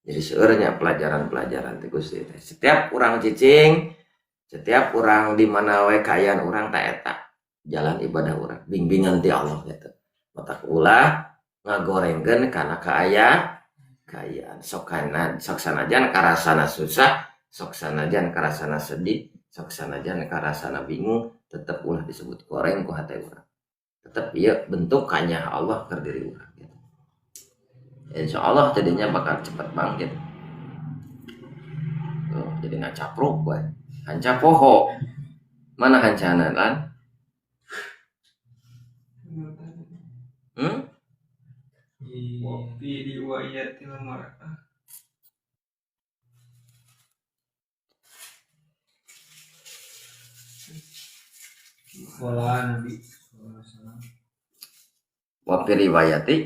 Jadi seueur nya pelajaran-pelajaran teh Gusti teh. Setiap urang cicing, setiap urang di mana we kaayaan urang ta eta jalan ibadah urang, bimbingan ti Allah gitu. Matak ulah ngagorengkeun kana kaayaan. Sok kana sok sanajan karasana susah, sok sanajan karasana sedih, sok sanajan karasana bingung, tetep ulah disebut goreng ku hate urang. Tetep ieu bentuk kanya Allah keur diri urang gitu. Insya Allah jadinya bakal cepet bangkit. Tuh, jadi ngacapruk we. Hanca poho. Mana hancana lan? Wa fi riwayatil mar'ah. Wala Nabi sallallahu alaihi wasallam. Wa fi riwayati.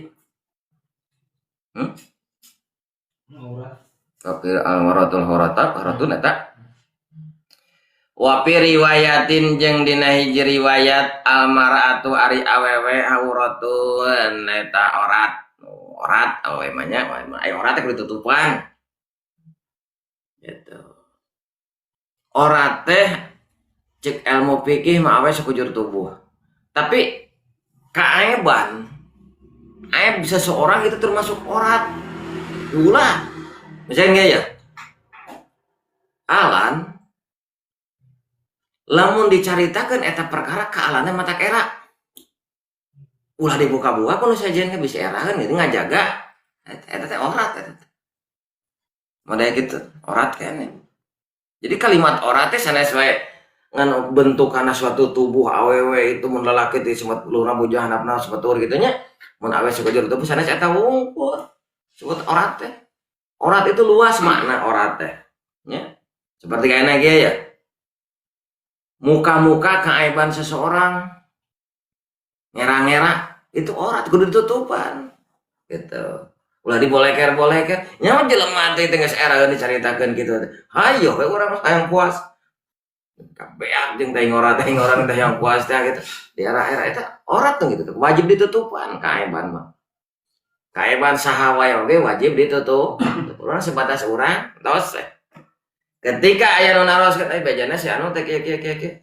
Aurat. Wa fi al-maratul horata, horatun eta. Wa fi riwayatin jeung dina hiji riwayat al-mar'atu ari awewe auratun eta orat. Orat awewe mah nya, ai orat teh kudu ditutupan. Gitu. Orat teh cek ilmu fikih mah awe sekujur tubuh. Tapi kaaiban aib seseorang itu termasuk orat. Ulah. Misalnya enggak ya? Alan lamun dicaritakeun eta perkara ka alana mata era. Ulah dibuka-buka kuno sajian ge bisa eraheun gitu ngajaga Eta teh orat eta teh. Model gitu, orat kene. Jadi kalimat orat teh sanes wae ngan bentuk kana suatu tubuh awewe itu, mun lalaki teh semat luhurna bujang, handapna sepetur gitu nya. Mun awewe sekujur tubuh, sanes eta wungkul. Sebut orat teh. Orat itu luas makna orat teh. Ya. Seperti kayaknya ge ya. Muka-muka keaiban seseorang ngera-ngera itu orat, kudu ditutupan gitu, ulah diboleker-boleker. Nyawa jelema teh geus era dicaritakeun kitu, hayo we urang hayang puas kabeak jeung teh ngora teh orang teh yang puas teh gitu. Di era-era eta orat tuh gitu, wajib ditutupan kaaiban mah. Kaaiban saha wae oge wajib ditutup. Urang sebatas urang tos. Ketika aya nu naroskeun, "Eh, bejana si anu teh kieu kieu kieu kieu,"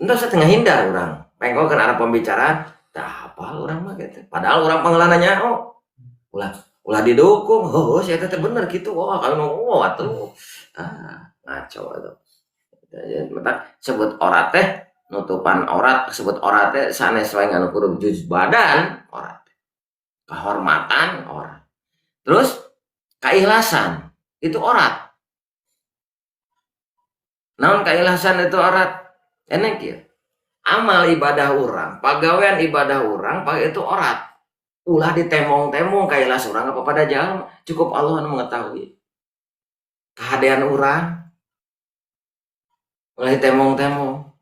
entos teu ngahindar urang, pengko kana arah pembicaraan tah, apal urang mah gitu. Padahal urang pangheulana nyaho. Ulah ulah didukung, "Heuh, si eta teh bener kitu." Wah, kalau oh atuh, ah, ngaco atuh. Matak sebut orat teh nutupan orat, sebut orat teh sanes wae nganu kudu juz badan orat. Kehormatan orat. Terus keikhlasan itu orat. Naon keikhlasan itu orat? Enak ya. Amal ibadah urang, pagawean ibadah urang, itu orat. Ulah ditembong-tembong kaikhlas urang apa pada jalan, cukup Allah anu mengetahui. Kahadean urang. Ulah ditembong-tembong.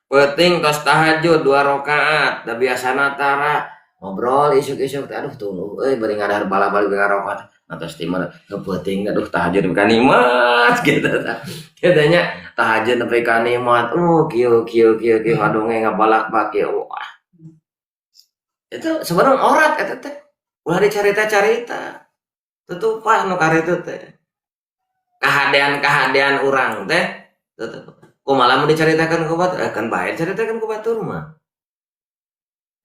Penting tos tahajud dua rakaat, da biasana tara ngobrol isuk-isuk teh, aduh tunduh euy, bari ngadahar bala-bali ngarokok atos timur peuting, aduh, tahajud ka nikmat gitu tah. Katanya tahajud nepi ka nikmat, kieu kieu kieu kieu, ngadongeng ngabalak-bak kieu. Wah. Itu sebenarnya orat eta teh. Ulah dicarita-carita. Tutupan nu karitu teh. Kahadean-kahadean urang teh tutup. Kumaha lamun dicaritakeun ku batur? Eh, kan bae dicaritakeun ku batur mah.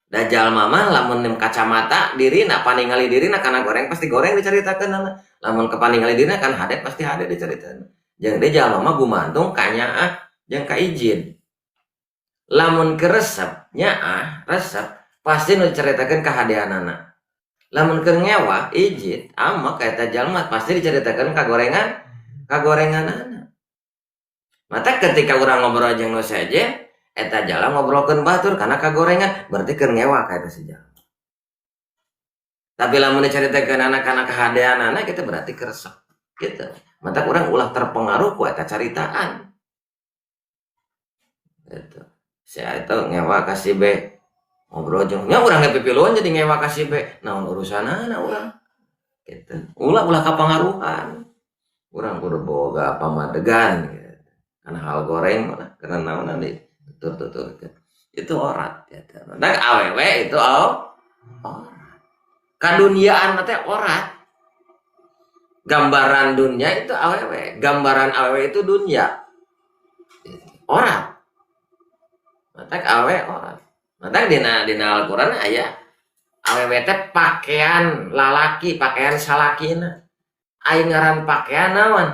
Da jalma mah lamun kacamata dirina paningali dirina kana goreng, pasti goreng dicaritakeun. Lamun kepaningali dirina kan hade, pasti hade dicaritakeun. Jeung deui jalma mah gumantung ka nyaah jeung ka izin. Lamun keur resep nyaah resep, pasti nu dicaritakeun kahadeanana. Lamun keur ngewa ijid ama ka eta jalma, pasti dicaritakeun kagorengan kagorenganana. Mata ketika urang ngobrol jeung nu sejen, eta jalma ngobrolkeun batur karena kagorengan, berarti keur ngewa ka eta si jalma. Tapi lamun dicaritakeun anak kana kahadeanana kita, berarti keur resep gitu. Mata urang ulah terpengaruh ku eta caritaan. Gitu. Si A itu ngewa ka si B, ngobrol jeung nya urang ge pipiluan jadi ngewa ka si B, naon urusanana urang gitu. Ulah ulah kapangaruhan. Urang kudu boga pamadegan gitu. Karena hal goreng mah karena naon ditutur-tuturkeun. Itu orat gitu. Nah, awewe itu oh, orat. Kaduniaan teh orat. Gambaran dunia itu awewe, gambaran awewe itu dunia. Orat. Matak awewe orat. Matak dina dina Al-Qur'an aya awewe teh pakaian lalaki, pakaian salakina. Ai ngaran pakaian naon?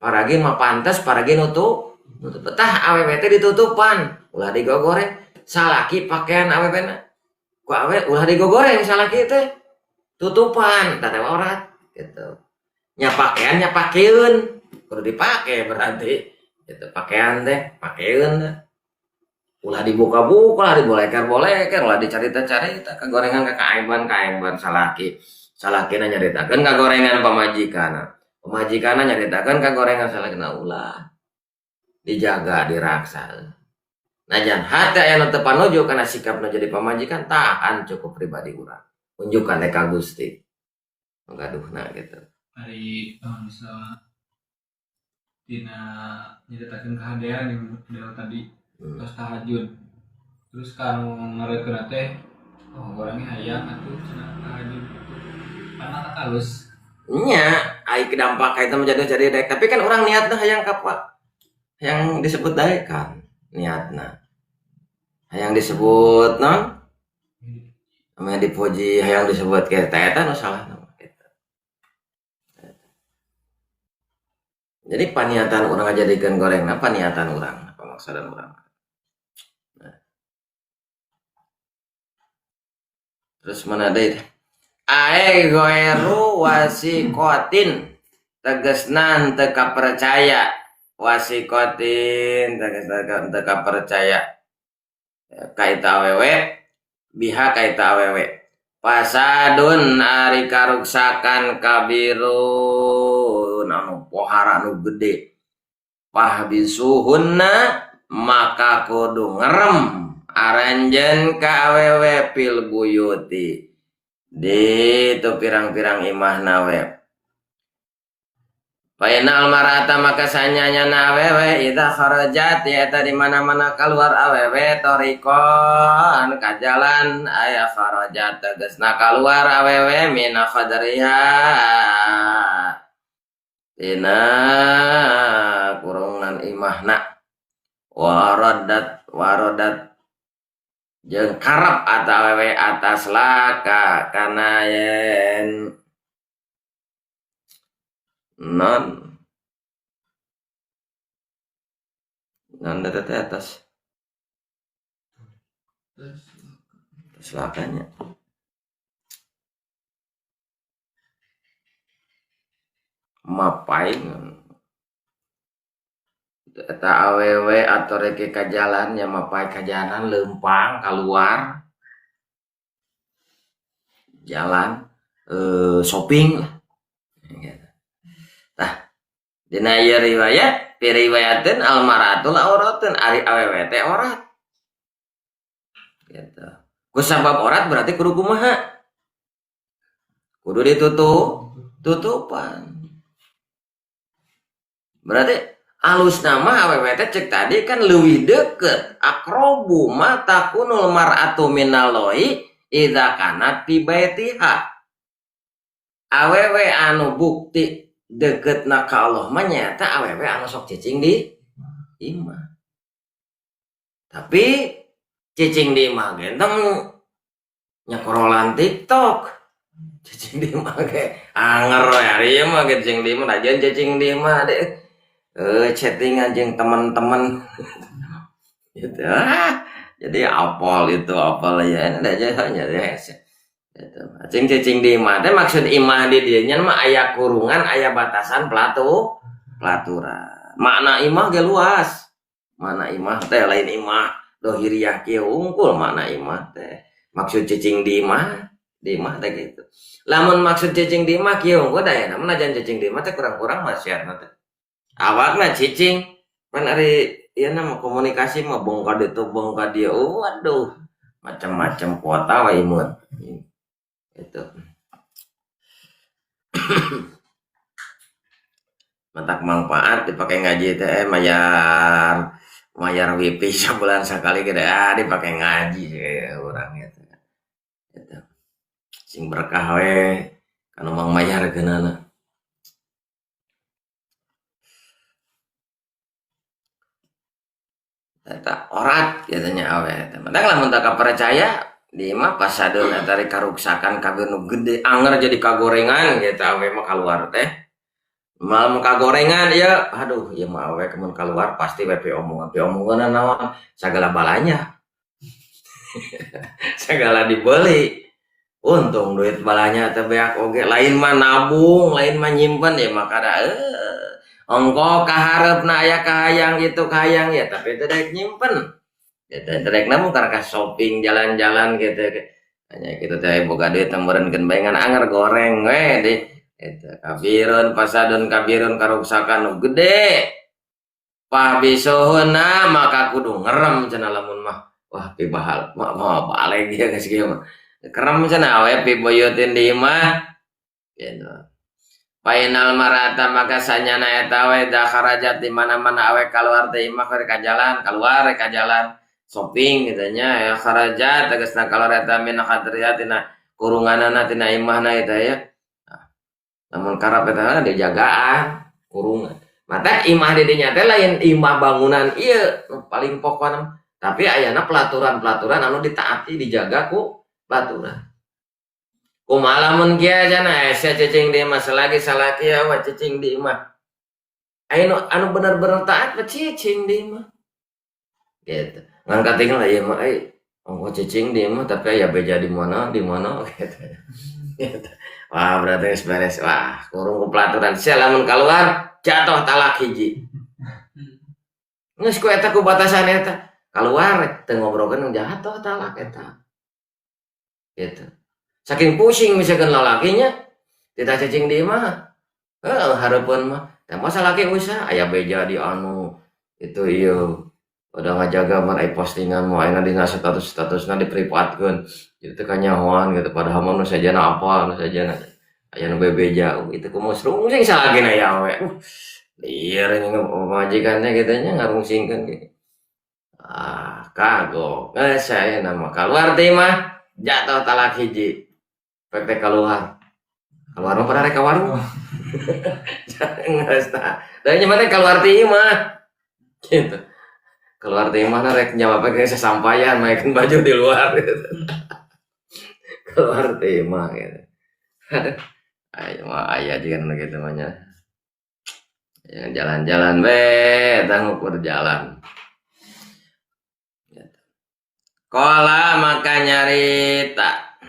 Paragi mah pantes, paragi nutup. Nutup. Tah, awewe teh ditutupan, ulah digogoreng. Salaki pakaian awewe na. Ku awewe ulah digogoreng salaki teh. Tutupan, tah teh orat gitu. Nya pakaian nya pakeun, kudu dipake berarti. Gitu, pakaian teh pakeun. Ulah dibuka-buka, ulah diboleker-boleker, ulah dicarita-carita kagorengan ka kaaiban-kaaiban salaki. Salakina nyaritakeun kagorengan pamajikanna. Pamajikanna nyaritakeun kagorengan salakina, ulah. Dijaga, diraksa. Najan hate aya nu teu panuju kana sikapna jadi pamajikan, tahan, cukup pribadi urang. Unjukkan ka Gusti. Nu gaduhna gitu. Ari misalnya tina nyaritakeun kahadean yang model tadi, terus tahajud, terus kanu ngarekeun teh, "Oh, orangnya hayang atuh cenah tahajud," gitu karena tak halus. Nya, ai dampak itu menjadi jadi daek, tapi kan orang niatna hayang ka yang disebut daek kan niatna. Hayang disebut non? Namanya dipuji, hayang disebut kayak eta nu salah nama gitu. Jadi paniatan urang ngajadikeun gorengna, paniatan urang, pamaksadan urang. Nah. Terus mana deui teh? Ae goeru wasikotin tegesna teu kapercaya, wasikotin tegesna teu kapercaya ka eta awewe, biha ka eta awewe. Fasadun ari karuksakan kabirun anu pohara anu gede. Fahbisuhunna maka kudu ngerem aranjeun ka awewe fil buyuti di itu pirang-pirang imahna we. Fainal marata maka sanyanya na awewe idza kharajat eta di mana-mana keluar awewe torikon ka jalan aya kharajat tegasna keluar awewe mina khadriha tina kurungan imahna waradat warodat jeung karep atawa awewe atas laka kana yen non non eta teh atas atas lakanya mapai eta awewe atau reke ka jalan nya mapai ka jalan leumpang keluar jalan shopping lah. Tah dina ieu riwayat piriwayateun almaratul auratun ari awewe teh orat gitu. Ku sabab orat berarti kudu kumaha? Kudu ditutup tutupan. Berarti alus nama awewe teh cek tadi kan leuwih deukeut akrobu ma takunul mar'atu minallahi idza kanat fi baitiha. Awewe anu bukti deukeutna ka Allah mah nyaeta awewe anu sok cicing di imah. Tapi cicing di imah ge tong nyekorolan TikTok. Cicing di imah ge anger we ari ieu mah ge cicing di imah rajeun cicing di imah deh. Chattingan jeung teman-teman gitu. Ah, jadi apal itu apal ya ada aja nya ya. Gitu. Cing cicing di imah teh maksud imah di dieu nya mah aya kurungan, aya batasan pelaturan. Makna imah ge luas. Makna imah teh lain imah dohiriah kieu unggul makna imah teh. Maksud cicing di imah teh gitu. Lamun maksud cicing di imah kieu unggul da aya najan cicing di imah teh kurang-kurang maksiatna teh. Awakna cicing pan ari ieu mah komunikasi mah bongkar ditu bongkar dieu. Waduh, macam-macam kuota wae imut. Itu. Matak manfaat dipakai ngaji teh mayar wifi sabulan sakali gede dipakai ngaji urang gitu. Gitu. Sing berkah we kanu mang mayar geunana. Eta orat katanya awe eta. Matak lamun tak kapercaya di imah pasadun eta karuksakan kabeh nu gede anger jadi kagorengan gitu awe mah keluar teh. Malam kagorengan ya aduh ieu mah awe kemun keluar pasti we omongan pe omongan naon sagala balanya. Segala dibeli. Untung duit balanya teh beak oge lain mah nabung, lain mah nyimpen ya mah kada ongko kahareupna aya kahayang itu kahayang ya tapi teu daek nyimpen. Ya teu daek nabung karena ka shopping jalan-jalan gitu. Hanya kitu teh boga duit meureunkeun bae ngan anger goreng we di eta kabirun pasadun kabirun karuksakan nu gede. Pabisuhuna maka kudu ngerem cenah lamun mah. Wah pibahal mah baleg ieu geus kieu mah. Kerem cenah we piboyeutin di imah. Gitu. Fainal marata maka sanyana eta we da kharajat di mana-mana awe keluar teh imah ka jalan, keluar ka jalan shopping gitu nya ya kharajat tegasna keluar eta min khadriya tina kurunganana tina imahna eta ya. Nah, lamun karep eta dijagaan kurungan. Mata imah di dinya teh lain imah bangunan ieu paling pokona tapi ayana pelaturan-pelaturan anu ditaati dijaga ku pelaturan. Kumaha lamun kieu cenah sia cicing di imah selagi salaki awa cicing di imah. Anu anu bener-bener taat mah cicing di imah. Gitu. Ngan katinggal ieu mah euy Ongko cicing di imah tapi aya beja di mana gitu. Wah berarti geus beres. Wah kurung ku pelaturan sia lamun kaluar jatuh talak hiji. Geus ku eta ku batasan eta. Kaluar teu ngobrolkeun jatuh talak eta. Gitu. Saking pusing misalkan lalakinya tidak cicing di imah. Heeh hareupeun mah. Teh masa laki usah aya beja di anu itu ieu. Udah ngajaga man ai postingan mau ayeuna dina status-statusna diprivatkeun. Jadi teu kanyahoan gitu padahal mah nu sajana apa nu sajana aya nu bebeja itu kumaha rungsing salagina ya we. Lieur nya pamajikanna kitu nya ngarungsingkeun ge. Ah kagok geus ayeuna mah kaluar teh mah jatuh talak hiji. Pek teh kaluar. Kaluar mah pada rek ka warung. Geus tah. Da nya mah kaluar teh mah. Gitu. Keluar dari mana rek jawab pakai sesampaian main baju di luar gitu. Keluar dari mana gitu. Aduh, ayo mah ayah juga gitu mah. Yang jalan-jalan be, tangguh jalan. Gitu. Kola maka nyarita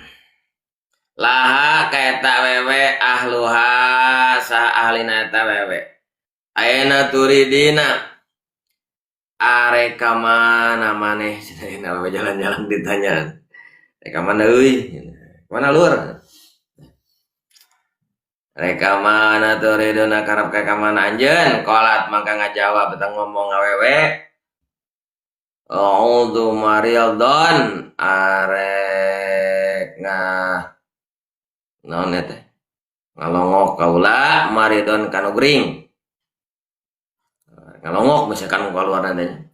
laha kaeta wewe ahluha sa ahlina eta wewe. Ayeuna turidina areka mana maneh cenah jalan-jalan ditanya. Reka mana euy? Mana lur? Reka mana turiduna karep ka mana anjeun? Kolat mangka ngajawab eta ngomong awewe. A'udzu marildon arek ngah naon eta? Ngalongok kaula maridon kanu gering. Ngalongok misalkan keluar nantinya.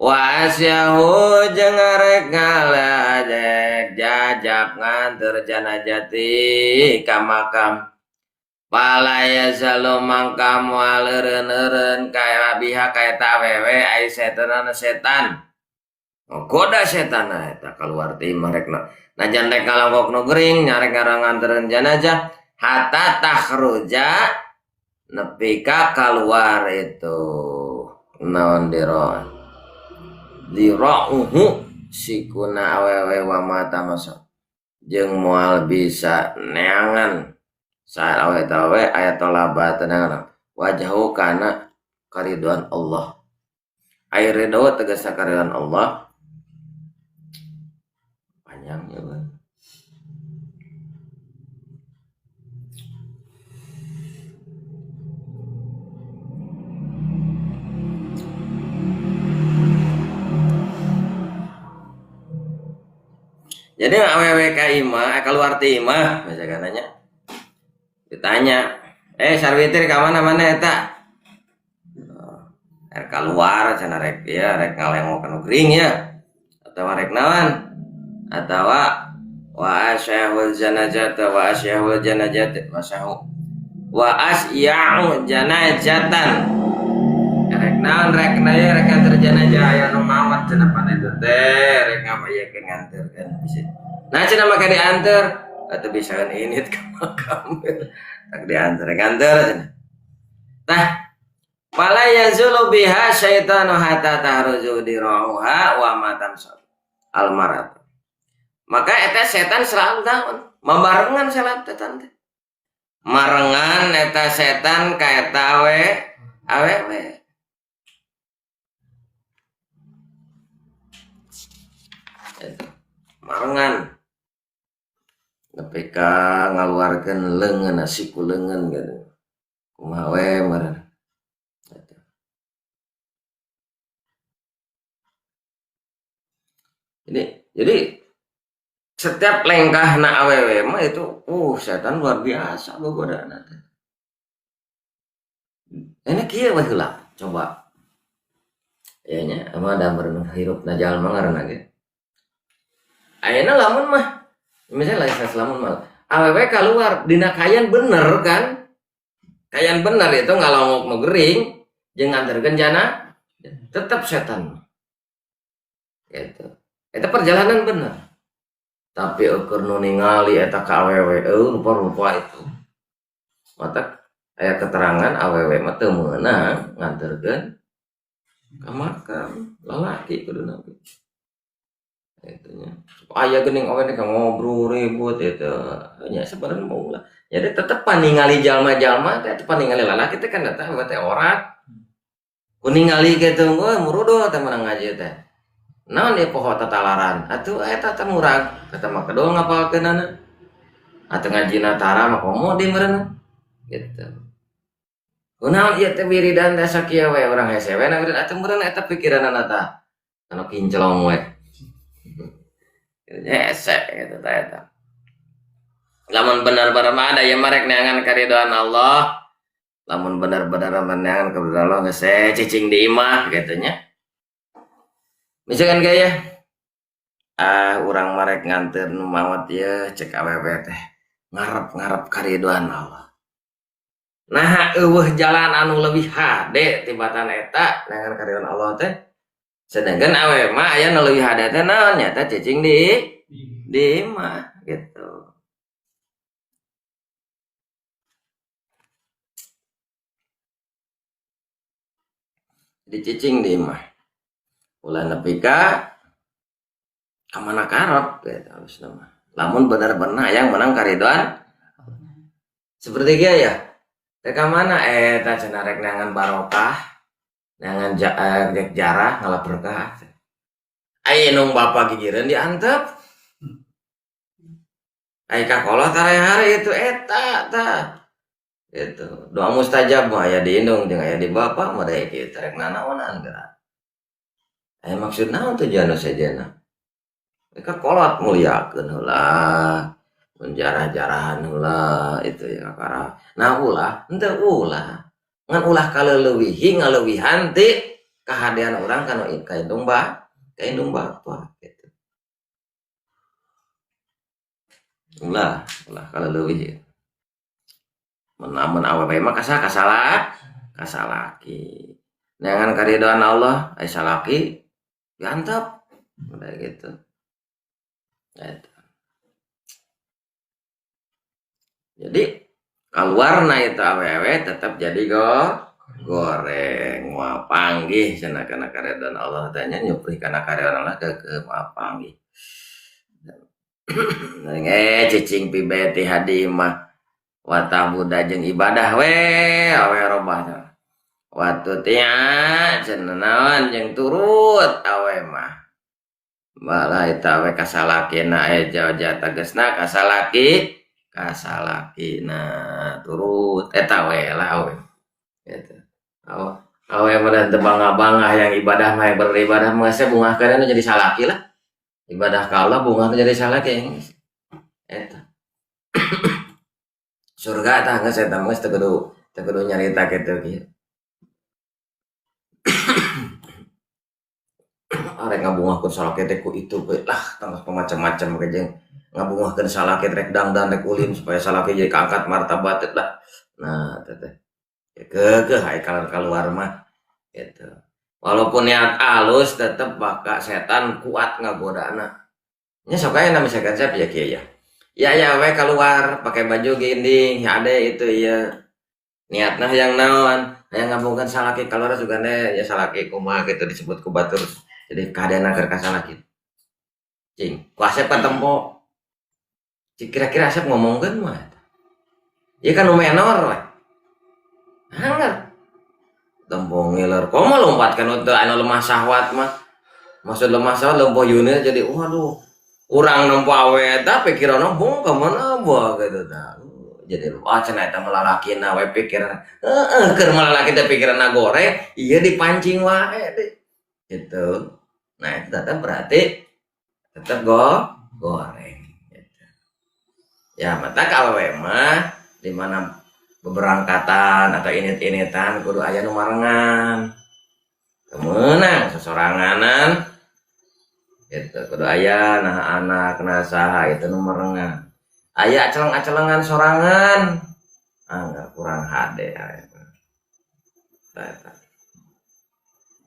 Wa asyahu jeung arek ngalajek jajab nganter janajati ka makam. Pala yazalu mangka moal eureun-eureun ka biha ka eta awewe ai setanana setan. Goda setan eta kaluar ti imah rekna. Najan rek ngalongok nu gering nyarek ngantereun janajah hatta takhruja nepi ka kaluar itu naon diro dirauhu sikuna awewe wa mata masa jeung moal bisa neangan saat awe tawe aya tolaba tenangan wajahu kana kariduan Allah air ridho tegasna kariduan Allah panjang ya bang. Jadi awewe ka imah, keluar ti imah, misalkan nanya. Ditanya, sarwitir ka mana mana eta? Rek keluar cenah rek ya, rek ngalengok anu gering ya. Atawa rek naon? Atawa wa asyahul janajata wa asyahul janajat masahu. Wa asya'u janajatan. Rek naon rek na rek nganter janajah aya nu maot cenah pan eta teh rek ngapayakeun nganterkeun bisa. Nah cenah maka dianter atau bisa kan ini ke makam. Tak dianter nganter cenah. Tah fala yazulu biha syaitanu hatta tahruju dirauha wa ma tamsal al marat. Maka eta setan selalu naon mabarengan salat setan teh. Marengan eta setan ka eta awewe. Marengan nepi ka ngaluarkeun leungeun siku leungeun gitu. Kumaha we meureun. Jadi setiap lengkahna awewe mah itu setan luar biasa gogodana teh. Ini kieu we heula coba. Ya nya mah da meureun hirupna jalma ngaranna ge. Ayeuna lamun mah misalnya lain lamun mah awewe keluar dina kayan bener kan? Kayan bener itu ngalongok nu gering jeung nganterkeun jana tetep setan. Gitu. Eta perjalanan bener. Tapi ukur nu ningali eta ka awewe rupa-rupa itu. Mata aya keterangan awewe mah teu meunang nganterkeun ka makam lalaki kuduna. Gitu nya. Aya geuning awe teh ngobrol ribut itu. Nya sebenarnya mau lah. Jadi tetep paningali jalma-jalma teh paningali lalaki teh kan eta teh orat. Ku ningali kitu we murudo teh menang ngaji teh. Naon ieu poho tatalaran? Atuh eta teh murag, kata mah kedol ngapalkeunana. Atuh ngajina tara mah komo di meureun. Gitu. Kunaon ieu teh wiridan teh sakieu we urang hese we na wiridan atuh meureun eta pikiranana tah. Anu kinclong we. Hese gitu tah eta. Lamun benar-benar mah ada ya marek neangan karidoan Allah. Lamun benar-benar neangan karidoan Allah geus cicing di imah gitu nya. Misalkan gaya urang marek nganteur nu maot ieu cek awewe teh ngarep-ngarep karidoan Allah. Nah eueuh jalan anu leuwih hade tibatan eta neangan karidoan Allah teh. Sedangkan awewe mah aya nu leuwih hade teh naon nya teh cicing di imah gitu. Dicicing di imah. Ulah nepi ka kamana karep gitu harusna mah. Lamun bener-bener hayang menang karidoan seperti kieu ya. Teh ka mana eta cenah rek neangan barokah, neangan rek jarah ngalap berkah. Ai indung bapa gigireun diantep. Ai kakolot hari-hari itu eta tah. Gitu. Doa mustajab mah aya di indung jeung aya di bapa mah da kieu rek nanaonan geura. Aya maksud naon tujuan nu sejenna? Mereka kolot muliakeun heula, menjarah-jarahan heula itu ya kakara. Nah ulah, henteu ulah. Ngan ulah kaleulewihi ngaleuwihan ti kahadean urang kana ka indung ba, ka indung bapa gitu. Ulah, ulah kaleulewihi. Mun awewe mah kasalah, kasalaki. Neangan karidoan Allah, ai salaki diantep. Udah gitu. Gitu. Jadi keluarna itu awewe tetap jadi goreng moal panggih cenah kana karidhoan Allah teh nya nyuprih kana karidhoan Allah ke moal panggih. Cicing pibeti hadi mah wa tabuda jeung ibadah we awe robah teh. Watu tia cenah naon jeung turut awe mah. Malah eta we kasalakina aya jauh tegasna kasalaki kasalakina turut eta we lah awe. Gitu. Awe mah teu bangga-bangga yang ibadah mah beribadah mah saya bungahkeun jadi salaki lah. Ibadah ka Allah bungah jadi salaki eta. Surga tah geus eta mah teu kudu nyarita kitu kieu. Arek ngabungahkeun salaki teh ku itu we lah tangga macam-macam jeung ngabungahkeun salaki rek dangdan rek ulin supaya salaki jadi kaangkat martabat lah. Nah teh teh keukeuh ai keluar mah gitu. Walaupun niat alus tetep baka setan kuat ngagodana. Nya sok aya na misalkan siap ya kieu ya. Ya ya we keluar pakai baju ginding ade itu ieu. Niatna hayang naon? Hayang ngabungkeun salaki keluar sugane ya salaki kumaha gitu disebut ku batur. Jadi kaadaan keur ka salaki. Cing, ku Asep kan tempo. Cing kira-kira Asep ngomongkeun mah eta. Ieu kan nu menor we. Hanger. Tempo ngiler komo lompat kan teu anu lemah syahwat mah. Maksud lemah syahwat lempoh yeuneun jadi waduh. Urang nempo awe eta pikiranna bung ka mana bae gitu tah. Jadi ah cenah eta malalakina we pikiran. Heeh keur malalaki teh pikiranna goreng, ieu dipancing wae deui. Gitu. Nah itu tetap berarti tetap goreng gitu. Ya mata awewe mah di mana beberangkatan atau init-initan kudu aya nu marengan. Teu meunang sesoranganan gitu kudu aya nah anak nah saha itu nu marengan. Aya aceleng-acelengan sorangan. Ah enggak kurang hade eta. Eta.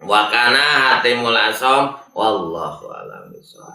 Wa kana hatimul asom wallahu a'lam bishawab.